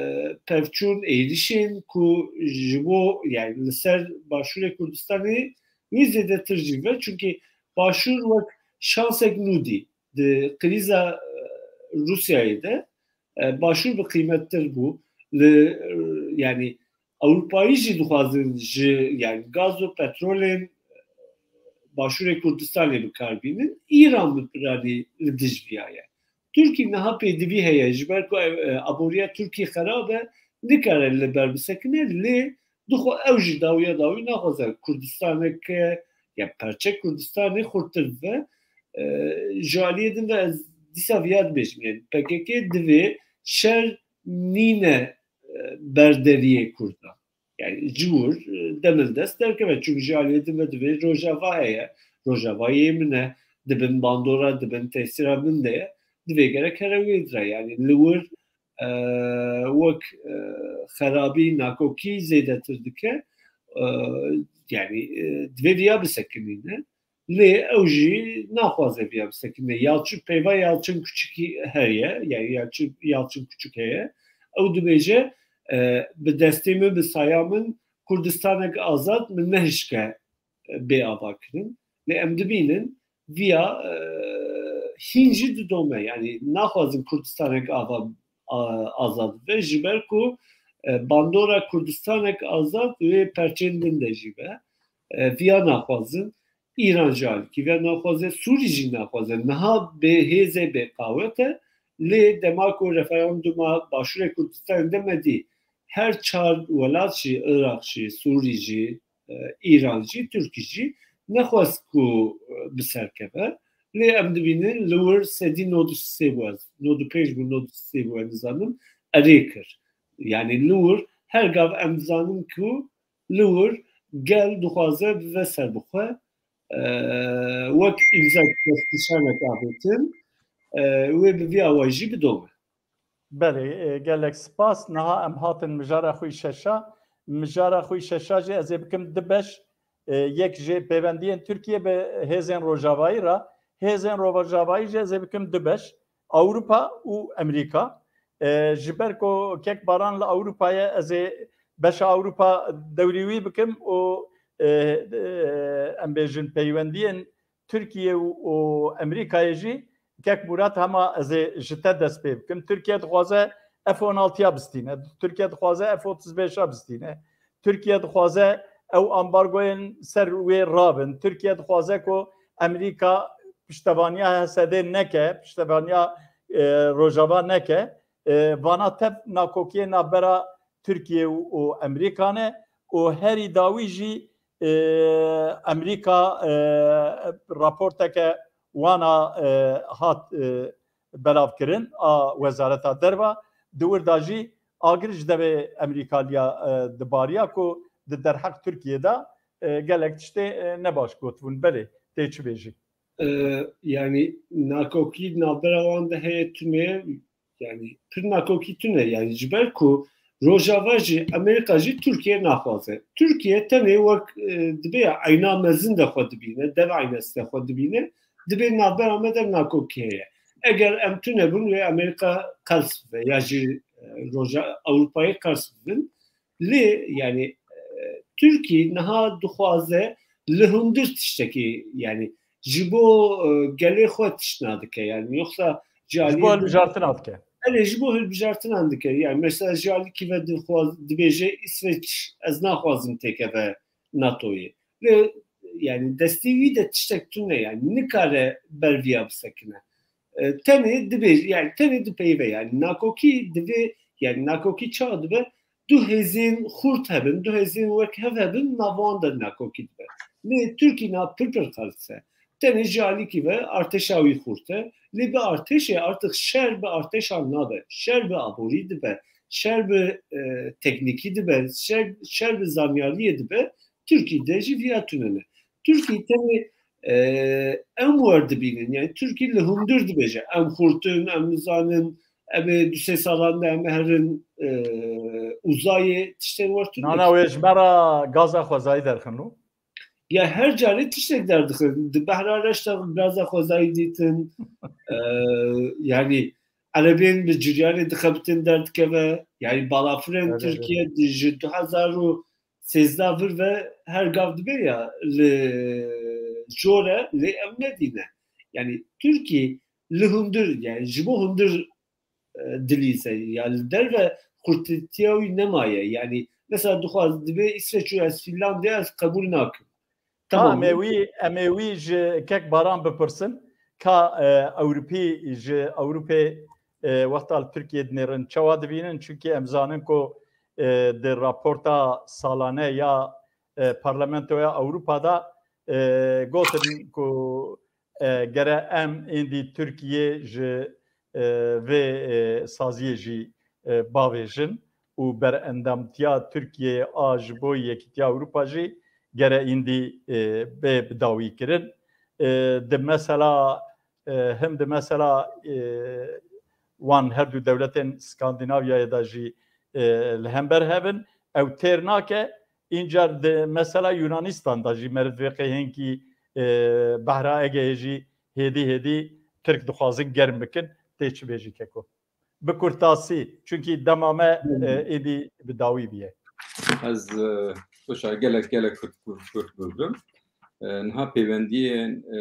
pevçûn êrişên ku ji bo, yani li ser Başûrê Kurdistanê wê zêdetir jî be. Çunkî Başûr wek şansek nû dî. Di krîza e, Rûsyayê de e, Başûr bi qîmettir bû. Li, e, yani Ewropayî jî dixwazin ji, yani gaz û petrolên Başûrê Kurdistanê bi kar bînin. Îran bi piranî li dij viya ye. Tirkî niha pêdivî heye, ji ber ku e, e, aboriya Tirkî xerab e, nikare li ber bisekine, lê dixwe ew jî dawiya dawî naxwaze Kurdistanek, e, ya perçe Kurdistanê xurtir bibe. E, ji aliyê din de ez dîsa viya dibêjim, yani P K K divê şer nîne e, berderiyê Kurdan. Yani ji wir e, demildest derkeve. Çunkî ji aliyê din ve divê Rojava heye. Rojava yê min e. Di bin bandora, di bin tesîra min de ye. Divê gerek here wê dire. Yani li wir e, wek e, xerabî, nakokî zêdetir dike. E, yani e, divê viya bisekinîne. Lê ew jî naxwaze viya bisekine. Yalçın, peyva Yalçın Küçük heye, yani Yalçın, Yalçın Küçük heye. Ew dibêje, e, bi destê min, bi saya min Kurdistanek azad min nehişke e, bê ava kirin. Lê em dibînin viya e, hîn jî didome. Yani naxwazin Kurdistanek ava a- azad bibe. Ji ber ku e, bandora Kurdistanek azad wê perçên din de jî be. E, viya naxwazin. Îran jî alîkî ve naxwaze, Sûrî jî naxwaze. Niha bê hêz e, bê qawet e. Lê dema ku referanduma Başûrê Kurdistanê de me dî, her çar welat jî, Iraq jî, Sûrî jî, e, Îran jî, Tirkî jî nexwest ku e, bi ser keve. Lê em dibînin li wir sedî nod û sê bû, ez nod û pênc bû, nod û sê bû, ez nizanim, erê kir. Yani li wir her gav em dizanin ku li wir gel dixwaze bive serbixwe, e, wek îmza destnîşanek avêtin, e, wê bi vî awayî jî bidome. Belê, e, gelek spas. Niha em hatin mijara xwe yî şeşa. Mijara xwe yî şeşa jî ez ê bikim du beş. E, yek ji pêvendiyên Tirkiye bi hêzên Rojavayî re, hêzên Rojavayî jî ez ê bikim du beş. Ewropa û Amerîka. E, ji ber ku kek Baran li Ewropa ye, ez ê beşa Ewropa dewrî wî bikim û, e, e, em bêjin peywendiyên Tirkiye û, û Amerîkayê jî Kek Murat, hema ez ê ji te dest pê bikim. Tirkiye dixwaze F on altıya bistîne. Tirkiye dixwaze F otuz beşa bistîne. Tirkiye dixwaze ew ambargoyên ser wê rabin. Tirkiye dixwaze ku Amerîka piştevaniya H S D neke, piştevaniya, e, Rojava neke. E, vana tev nakokiyê navbera Tirkiye û, û Amerîka ne û herî dawî jî, e, Amerîka, e, raporteke wana, e, hat, e, belavkirin a Wezareta Derva. Di wir de jî agir ji devê Amerîkaliya, e, dibariya ku di derheq Tirkiyê de, e, gelek tiştê, e, ne baş gotibûn. Belê, tê çi bêjî? E, yanî nakokî navbera wan de heye tune, yanî pir nakokî tune. Yanî ji ber ku Rojava jî, Amerîka jî Tirkiye naxwaze. Tirkiye tenê wek, e, dibê ya eyna mezin de xwe dibîne, dev eynesi de xwe dibîne, dibê navbera me de nakokî heye. Eger em tune bin wê Amerîka qels bibe ya jî, e, Roja-, Ewropayê qels bibin. Lê, yanî, e, Tirkî niha dixwaze li hundir tiştekî, yanî ji bo, e, gelê xwe tiştna dike, yanî yoksa ji Ji bo aliyê hilbijartina dike. Erê, ji bo hilbijartinan dike. Yanî mesela ji alîkî ve dixwaz-, dibêje Îsveç ez naxwazim têkeve NATOyê. Lê yanî destî wî de tiştek tune, yanî nikare ber viya bisekine. E, tenê dibêje, yanî tenê dipeyive, yanî nakokî divê, yanî nakokî çawa dibe? Du hêzên xurt hebin, du hêzên wek hev hebin, nav wan de nakokî dibe. Lê Tirkî na pir pir qels e. Tenê ji alîkî ve artêşa wî xurt e. Lê bi artêşê artık şer bi artêşan nabe. Şer bi aborî dibe. Şer bi, e, teknîkî dibe. Şer, şer bi zanyariyê dibe. Tirkî de jî viya tune ne. Tirkî tenê, e, em wer dibînin. Yanî Tirkî li hundir dibêje. Em xurt in, em nizanin, em ê du sê salan de em ê herin, e, uzayê, tiştên wer tune. Nana, wê ji me re gaza xwezayî derxin û? Ya her carê tiştek derdixin. Di behra reş de gaza xwezayî dîtin. E, yanî erebên bi ciryanê dixebitin derdikeve. Yanî balafirên Evet, evet. Tirkiye di ji du hezar û sêzdeh vir ve her gav dibe ya li jor e, lê ew nedîne. Yanî Tirkî li hundir, yanî ji bo hundir, e, dilîze, ya li derve xurtîtiya wî nemaye. Yanî mesela dixwaz dibê Îsveç û ez Fînlandya ez qebûl nakim. Tamam. Em ê wî, em ê wî ji kek Baran bipirsin, ka, e, Ewropî ji Ewropê, e, wexta li Tirkiyê dinêrin, çawa dibînin? Çunkî em zanin ku, e, di raporta salane ya, e, Parlamentoya Ewropa de, e, gotin ku, e, gere em êndî Tirkiye ji, e, vê, e, saziyê jî, e, bavêjin û berendamtiya Tirkiyeyê a ji bo Yekîtiya Ewropa jî gere îndî, e, bê bidawî kirin. E, di mesela, e, him di mesela, e, wan her du dewletên Skandînavyayê de jî, e, li hember hebin. Ew têr nake, încar di mesela Yunanistan de jî meriv vê qê hinkî, e, Behra Egeyê jî hêdî hêdî Tirk dixwazin germ bikin. Tê çi bêjî keko? Bi kurtasî, çunkî dema me, e, êdî bi dawî bûye. Ez, e, wisa gelek, gelek kurt, kurt, kurt bû. E, niha peywendiyên, e,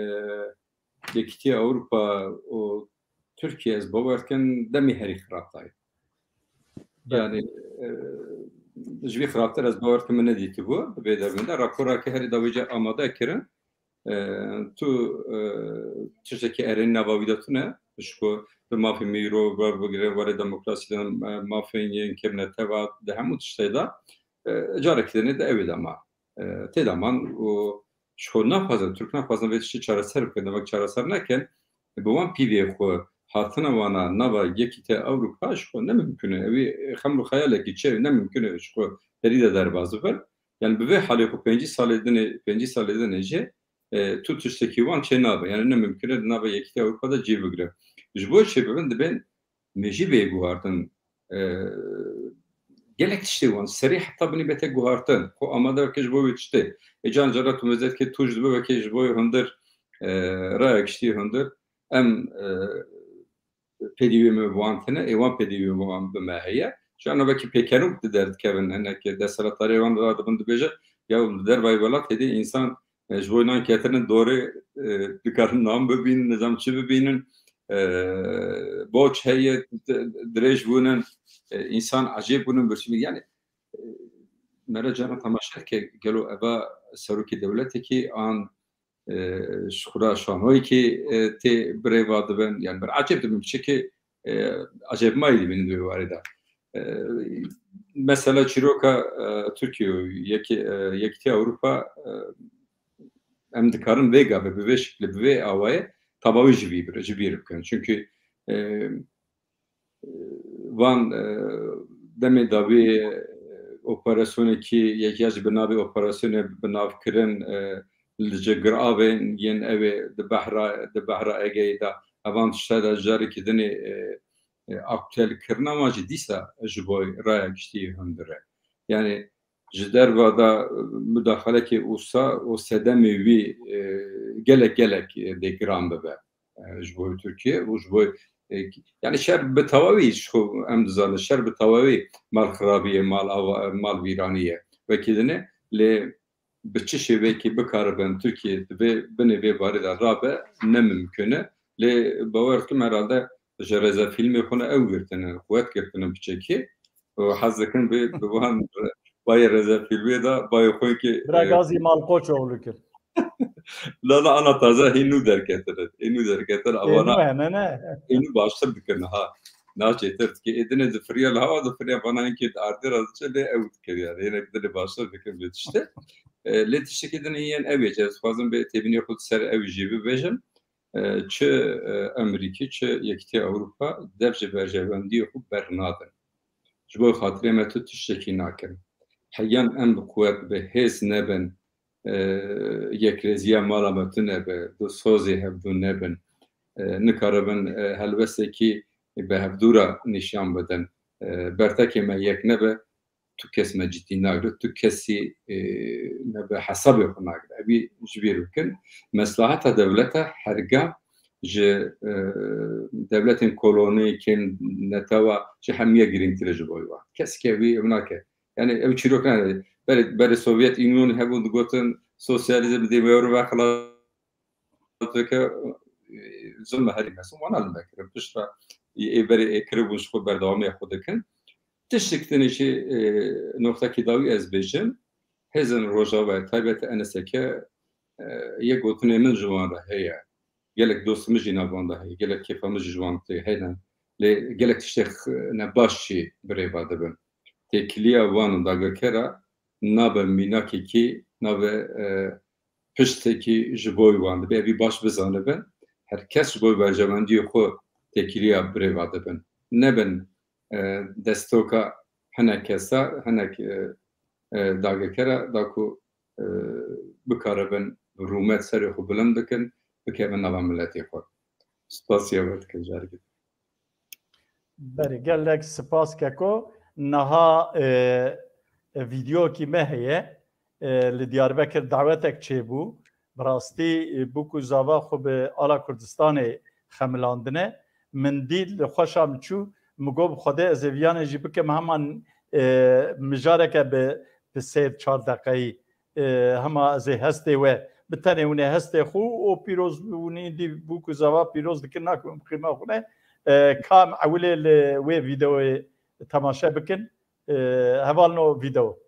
Yekîtiya Ewropa û Tirkiye ez bawer dikim demê herî xirab dayê. Yanî, e, ji vî xirabtir ez bawer dikim min nedîtibû. Bi vê dervên de raporeke herî dawî amade kirin. E, tu, e, tiştekî erênî nava wî de tune. Ji ku bi mafê mirov, bi, bigire warê demokrasî de, e, mafên yên kêm netewa di hemû tiştê de, e, carekî dinê de ew ê de ma. E, tê de man û ji xwe naxwazin, Tirk naxwazin vê tiştê çareser bikin. Demek çareser nekin, bi wan pîvê xwe hatina wana nava Yekîtiya Ewropa ji xwe ne mimkun e. Ew ê xem û xeyalekî çi ne mimkun e ji xwe herî de derbas bibin. Yani bi vê halê xwe pêncî salê dinê, pêncî salê dinê jî, e, tu tiştekî wan çê nabe. Yani ne mimkun e di nava Yekîtiya Ewropa de cî bigire. Ji bo çê bibin dibên mêjî bê guhartin. E, gelek tiştê wan serî heta binî bete guhartin. Xwe amade bike ji bo wê tiştê. Ê can cara tu mezet ke tu ji dibe weke ji bo hundir, e, raya giştî hundir. Em, e, pêdî wê me bi wan tine, ê wan pêdî wê wan bi me heye. Ji ana wekî pêkenok di derdikevin, hinek desthilatdarê wan radibin dibêje, ya li dervayî welat hêdî însan, e, ji bo nan ketinin dorê, e, dikarin nan bibînin, nizam çi bibînin. e, boç heye, di-, dirêj bûnin, e, însan ecêb bûnin, birçî bûnin. Yani, e, mere cana temaşe ke gelo eva serokê dewletekî an, e, ji xwe re şanoyekî, e, tê birêva dibin. Yani, bir ecêb dibin, çike, e, ecêbmayî dibînin di wê warê de. E, mesela çîroka, e, Tirkiye û yekî-, e, Yekîtiya Ewropa, e, em dikarin vê gavê bi vê şeklê, bi vê awayê tevawî ji vî bir, ji bîr bikin. Çünkü, e, van, e, demê dawî, e, operasyonekî, yek ya jî bi navê operasyonê bi nav kirin, e, li Cigir Avê yên ew ê di behra, di behra Egeyê de, evan tişta de carekî dinê, e, e, aktuel kirina wan jî dîsa ji bo raya giştî hundir e. Yani ji derva de, e, mudaxalekê wisa û sedemê wî, e, gelek, gelek, e, dê giran bibe, e, ji bo Tirkiye û ji bo, e, yani şer bi tewawî ji xwe em dizanin, şer bi tewawî mal xirabî ye, mal ava-, mal vîranî ye. Wekî dinê lê bi çi şêweyekî bikaribin Tirkiye di vê, binê vê barê de rabe, ne mimkun e. Lê bawer dikim herhalde ji rêzefîlmê xwe ne ew girtine, quwet girtine piçekî. Û hez dikin bi, bi van bayê rêzefîlmê de bayê xwe ki, Bira e, Gazî Malkoçoğlu kir. La, la, ana taze hîn nû derketine. Hîn nû derketine. Ê, avana nû hene, ne? Hîn nû baştir dikin, ha. Naçê tir dike. Ê, dinê di firiya li hava, di firiya vana hinkê di ardê re diçe, lê ew dikir yani. Yine dinê baştir dikin lê tiştê. E, lê tiştekî din yên ew ê, ez dixwazim bê têbînê xwe ser ew jî bibêjim. E, çi, e, Amerîkî, çi Yekîtiya Ewropa dev ji berjewendiyê xwe bernadin. Ji bo xatirê me tu tiştekî nakin. Heyan em bi quwet, bi hêz nebin, e, yekrêziya mala me tune be, du sozê hevdû nebin, e, nikaribin, e, helwestekî bi hevdû re nîşan bidin. E, bertekê me yek nebe, tu kes me cidî nagire, tu kesî, e, me bi hesabê xwe nagire. Evî ji bîr bikin. Meslaheta dewlete herga ji, e, dewletên kolonî, kên netewa, ji hemiye girîngtir e ji bo wan. Kes ke wî ew nake. Yani ew çîrok ne. Berê, berê Sovyet Union hebûn, digotin sosyalizm dê me xilas bike, e, zilme herî mesin, wana li me kirin. Piştre ê berê ê kiribûn ji xwe berdewamiya xwe dikin. Tiştek din jî, e, noxtekî dawî ez bêjim, hêzên Rojava, taybet Eneseke, e, yek gotinê min ji wan re heye. Gelek dost min jî nav wan de heye. Gelek kêfa min jî ji wan tê hene. Lê gelek tiştê x-, ne baş jî birêva dibin. Têkiliya wan û dagirkera nabe mînakekî, nabe, e, piştekî ji bo wan dibe. Evî baş bizanibin. Her kes ji bo berjewendiyê xwe têkiliya birêva dibin. Nebin, e, destoka hinek kesa, hinek, e, e, dagirkera da ku, e, bikaribin rûmet serê xwe bilind bikin, bikevin nava miletê xwe. Spasiya we dikim carekê. Berê, gelek spas Keko. Niha, e, e, vîdeokî me heye. E, li Diyarbekir dawetek çêbû. Bi rastî, e, bûk û zava xwe bi ala Kurdistanê xemilandine. Min dît, li xweşa min çû, min got, bi Xwedê ez ê viyanê jî bikim, hema, e, mijareke bi, bi sê çar deqeyî, e, hema ez ê hestê we, bi tenê hûn ê hestê xwe û pîroz hûn ê dî bûk û zava pîroz dikin, nakin qîma xwe ne. E, ka em ewilê li wê vîdeoyê temaşe bikin, e, hevalno vîdeo.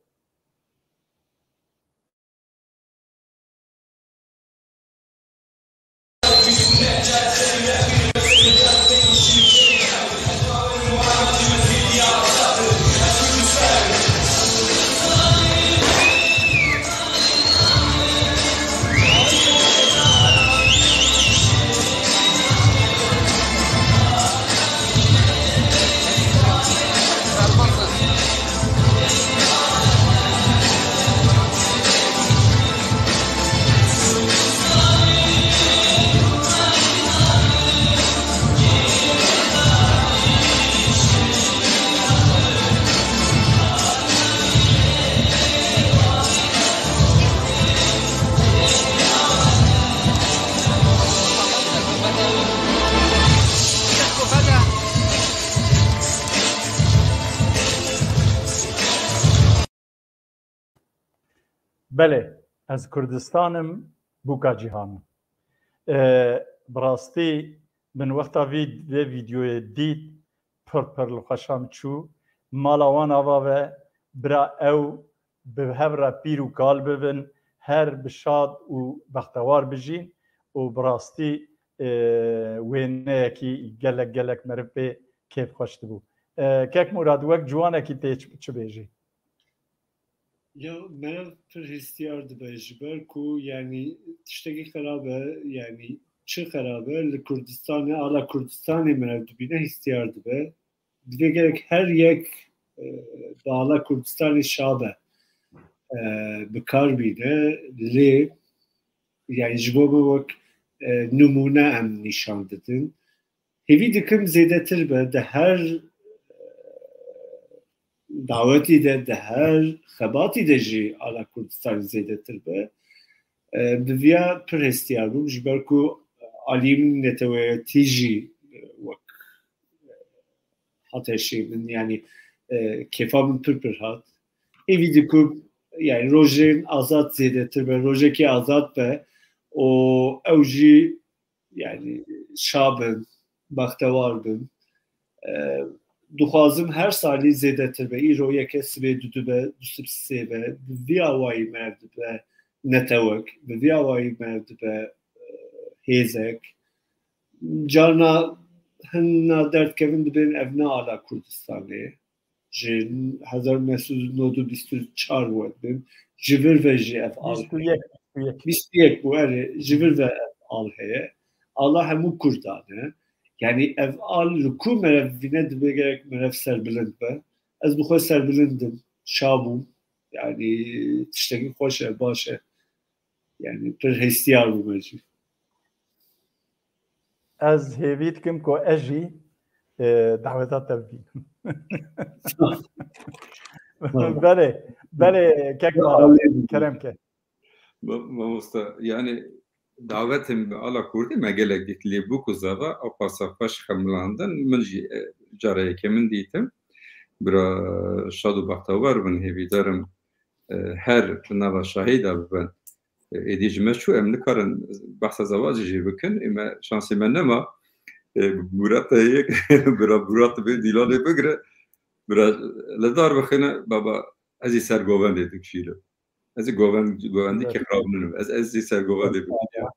Belê, ez Kurdistan im, bûka cîhan im. E, bi rastî Min wexta vî vê vîdyoyê dît, pir pir li xweşa min çû. Mala wan ava ve, bira ew bi hev re pîr û kal bibin, her bi şad û bextewar bijîn û bi rastî, e, wêneyekî gelek gelek meriv pê kêfxweş dibû. E, Kek Murad, wek ciwanekî tê çi, çi bêjî? Ya meriv pir hestiyar dibe ji ber ku, yanî, tiştekî xerab e, yanî çi xerab e li Kurdistanê, ala Kurdistanê meriv dibîne hestiyar dibe. Divê gerek her yek, e, bi ala Kurdistanê şa be, e, bi kar bîne, lê, yanî, ji bo min wek, e, nimûne em nîşan didin. Hêvî dikim zêdetir be, di her, e, dawetî de, di her xebatî de jî ala Kurdistanê zêdetir be. E, bi viya pir hestiyar bûm, ji ber ku aliyê min neteweyetî jî, e, wek, e, hat hişê min, yanî, e, kêfa min pir pir hat. Hêvî dikim, yanî, rojên azad zêdetir be, rojekî azad be û ew jî, yanî, şa bin, bextewar bin. E, dixwazim her salî zêdetir be. Îro yeke, sibê du dibe, du sib sê be. Bi vî awayî meriv dibe netewek, bi vî awayî meriv dibe, e, hêzek. Carna hin na derdkevin dibên ev ne ala Kurdistanê. Ji hezar neh sed û nod û bîst û çar wet bin. Ji vir ve jî ev al Bîst û yek, bîst û yek. Bîst û yek bû, erê, ji vir ve ev al heye. Ala hemû Kurdan e. Yanî ev al li ku meriv vîne, dibe gerek meriv serbilind be. Ez bi xwe serbilind im, şa bûm. Yanî tiştekî xweş e, baş e. Yanî pir hestiyar bûme jî. Ez hêvî dikim ku ez jî, e, daweta te bibînim. Belê, belê, Kek Murad, kerem ke. Ma-, mamoste, yanî dawetên bi ala Kurdî me gelek dît, lê bûk û zava ew qasa xweş xemilandin, min jî, e, cara yekê min dîtim. Bira şad û bextewar bin, hêvîdar im, e, her di nava şahî de bibin. E, êdî ji me çû, em nikarin behsa zewacê jî bikin. Ê me, şansê me nema. E, Murat heye, bira Murat bê dîlanê bigire. Bira li dar bixîne, baba, ez ê ser govendê dikişînim. Ez ê govend-, govendî kêxrab ninim. Ez, ez ê ser govendê bikişînim.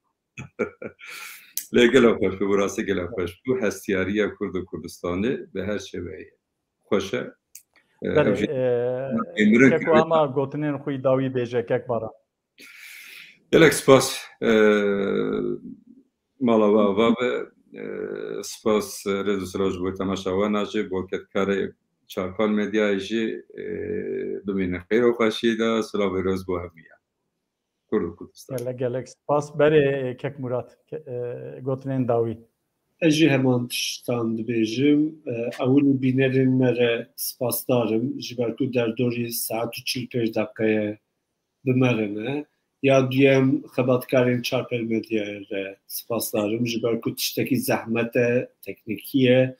Lê gelek xweş bû, bi rastî gelek xweş bû. Hestiyariya Kurd û Kurdistanê bi her şêweyê xweş e. E, Belê, ev jî e, êmirin Keko kiriye. Ama gotinên xwe yî dawî bêje, Kek Baran. Gelek spas. E, mala we ava be. E, spas, e, rêz û silav ji bo temaşevanan jî, bo kedkarê Çarpal Medyayê jî, e, bimînin xêr û xweşiyê de, silav û rêz bo hemiya. Kurd û Kurdistan. Gelek, gelek spas. Berê, e, Kek Murat, ke-, e, gotinên dawî. Ez jî heman tiştan dibêjim. E, ewilî bînerên me re spasdar im, ji ber ku derdorî saet û çil pênc deqeyê bi me re ne. Ya duyem, xebatkarên Çarpel Medyayê re spasdar im, ji ber ku tiştekî zehmet e, teknîkî ye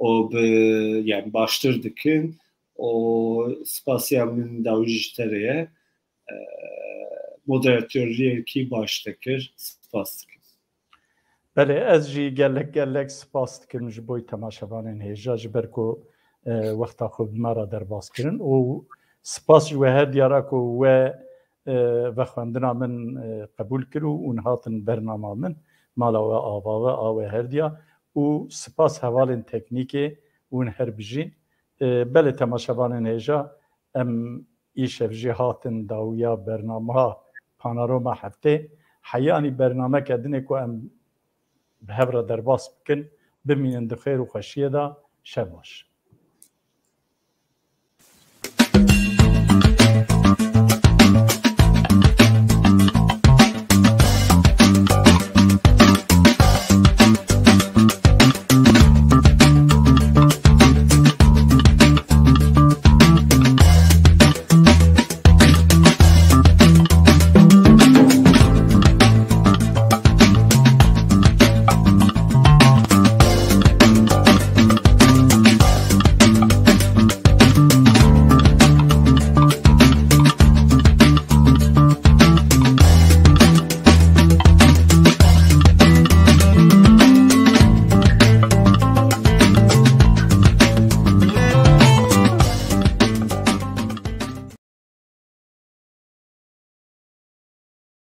û bi, yani, baştir dikin û spasiya min dawî ji te re ye. E, moderatoriyekî baş te kir, spas dikim. Belê, ez jî gelek gelek spas dikim ji bo temaşevanên hêja, ji ber ku, e, wexta xwe bi me re derbas kirin û spas ji we her diya re ku we, e, vexwendina min, e, qebûl kir û hûn hatin bernama min, mala we ava ve, a we her diya û spas hevalên teknîkê, hûn her bijîn. E, belê temaşevanên hêja, em îşev jî hatin dawiya bernama Panorama Heftê. Heyanî bernameke dinê ku em bi hev re derbas bikin, bimînin di xêr û xweşiyê de, şev baş.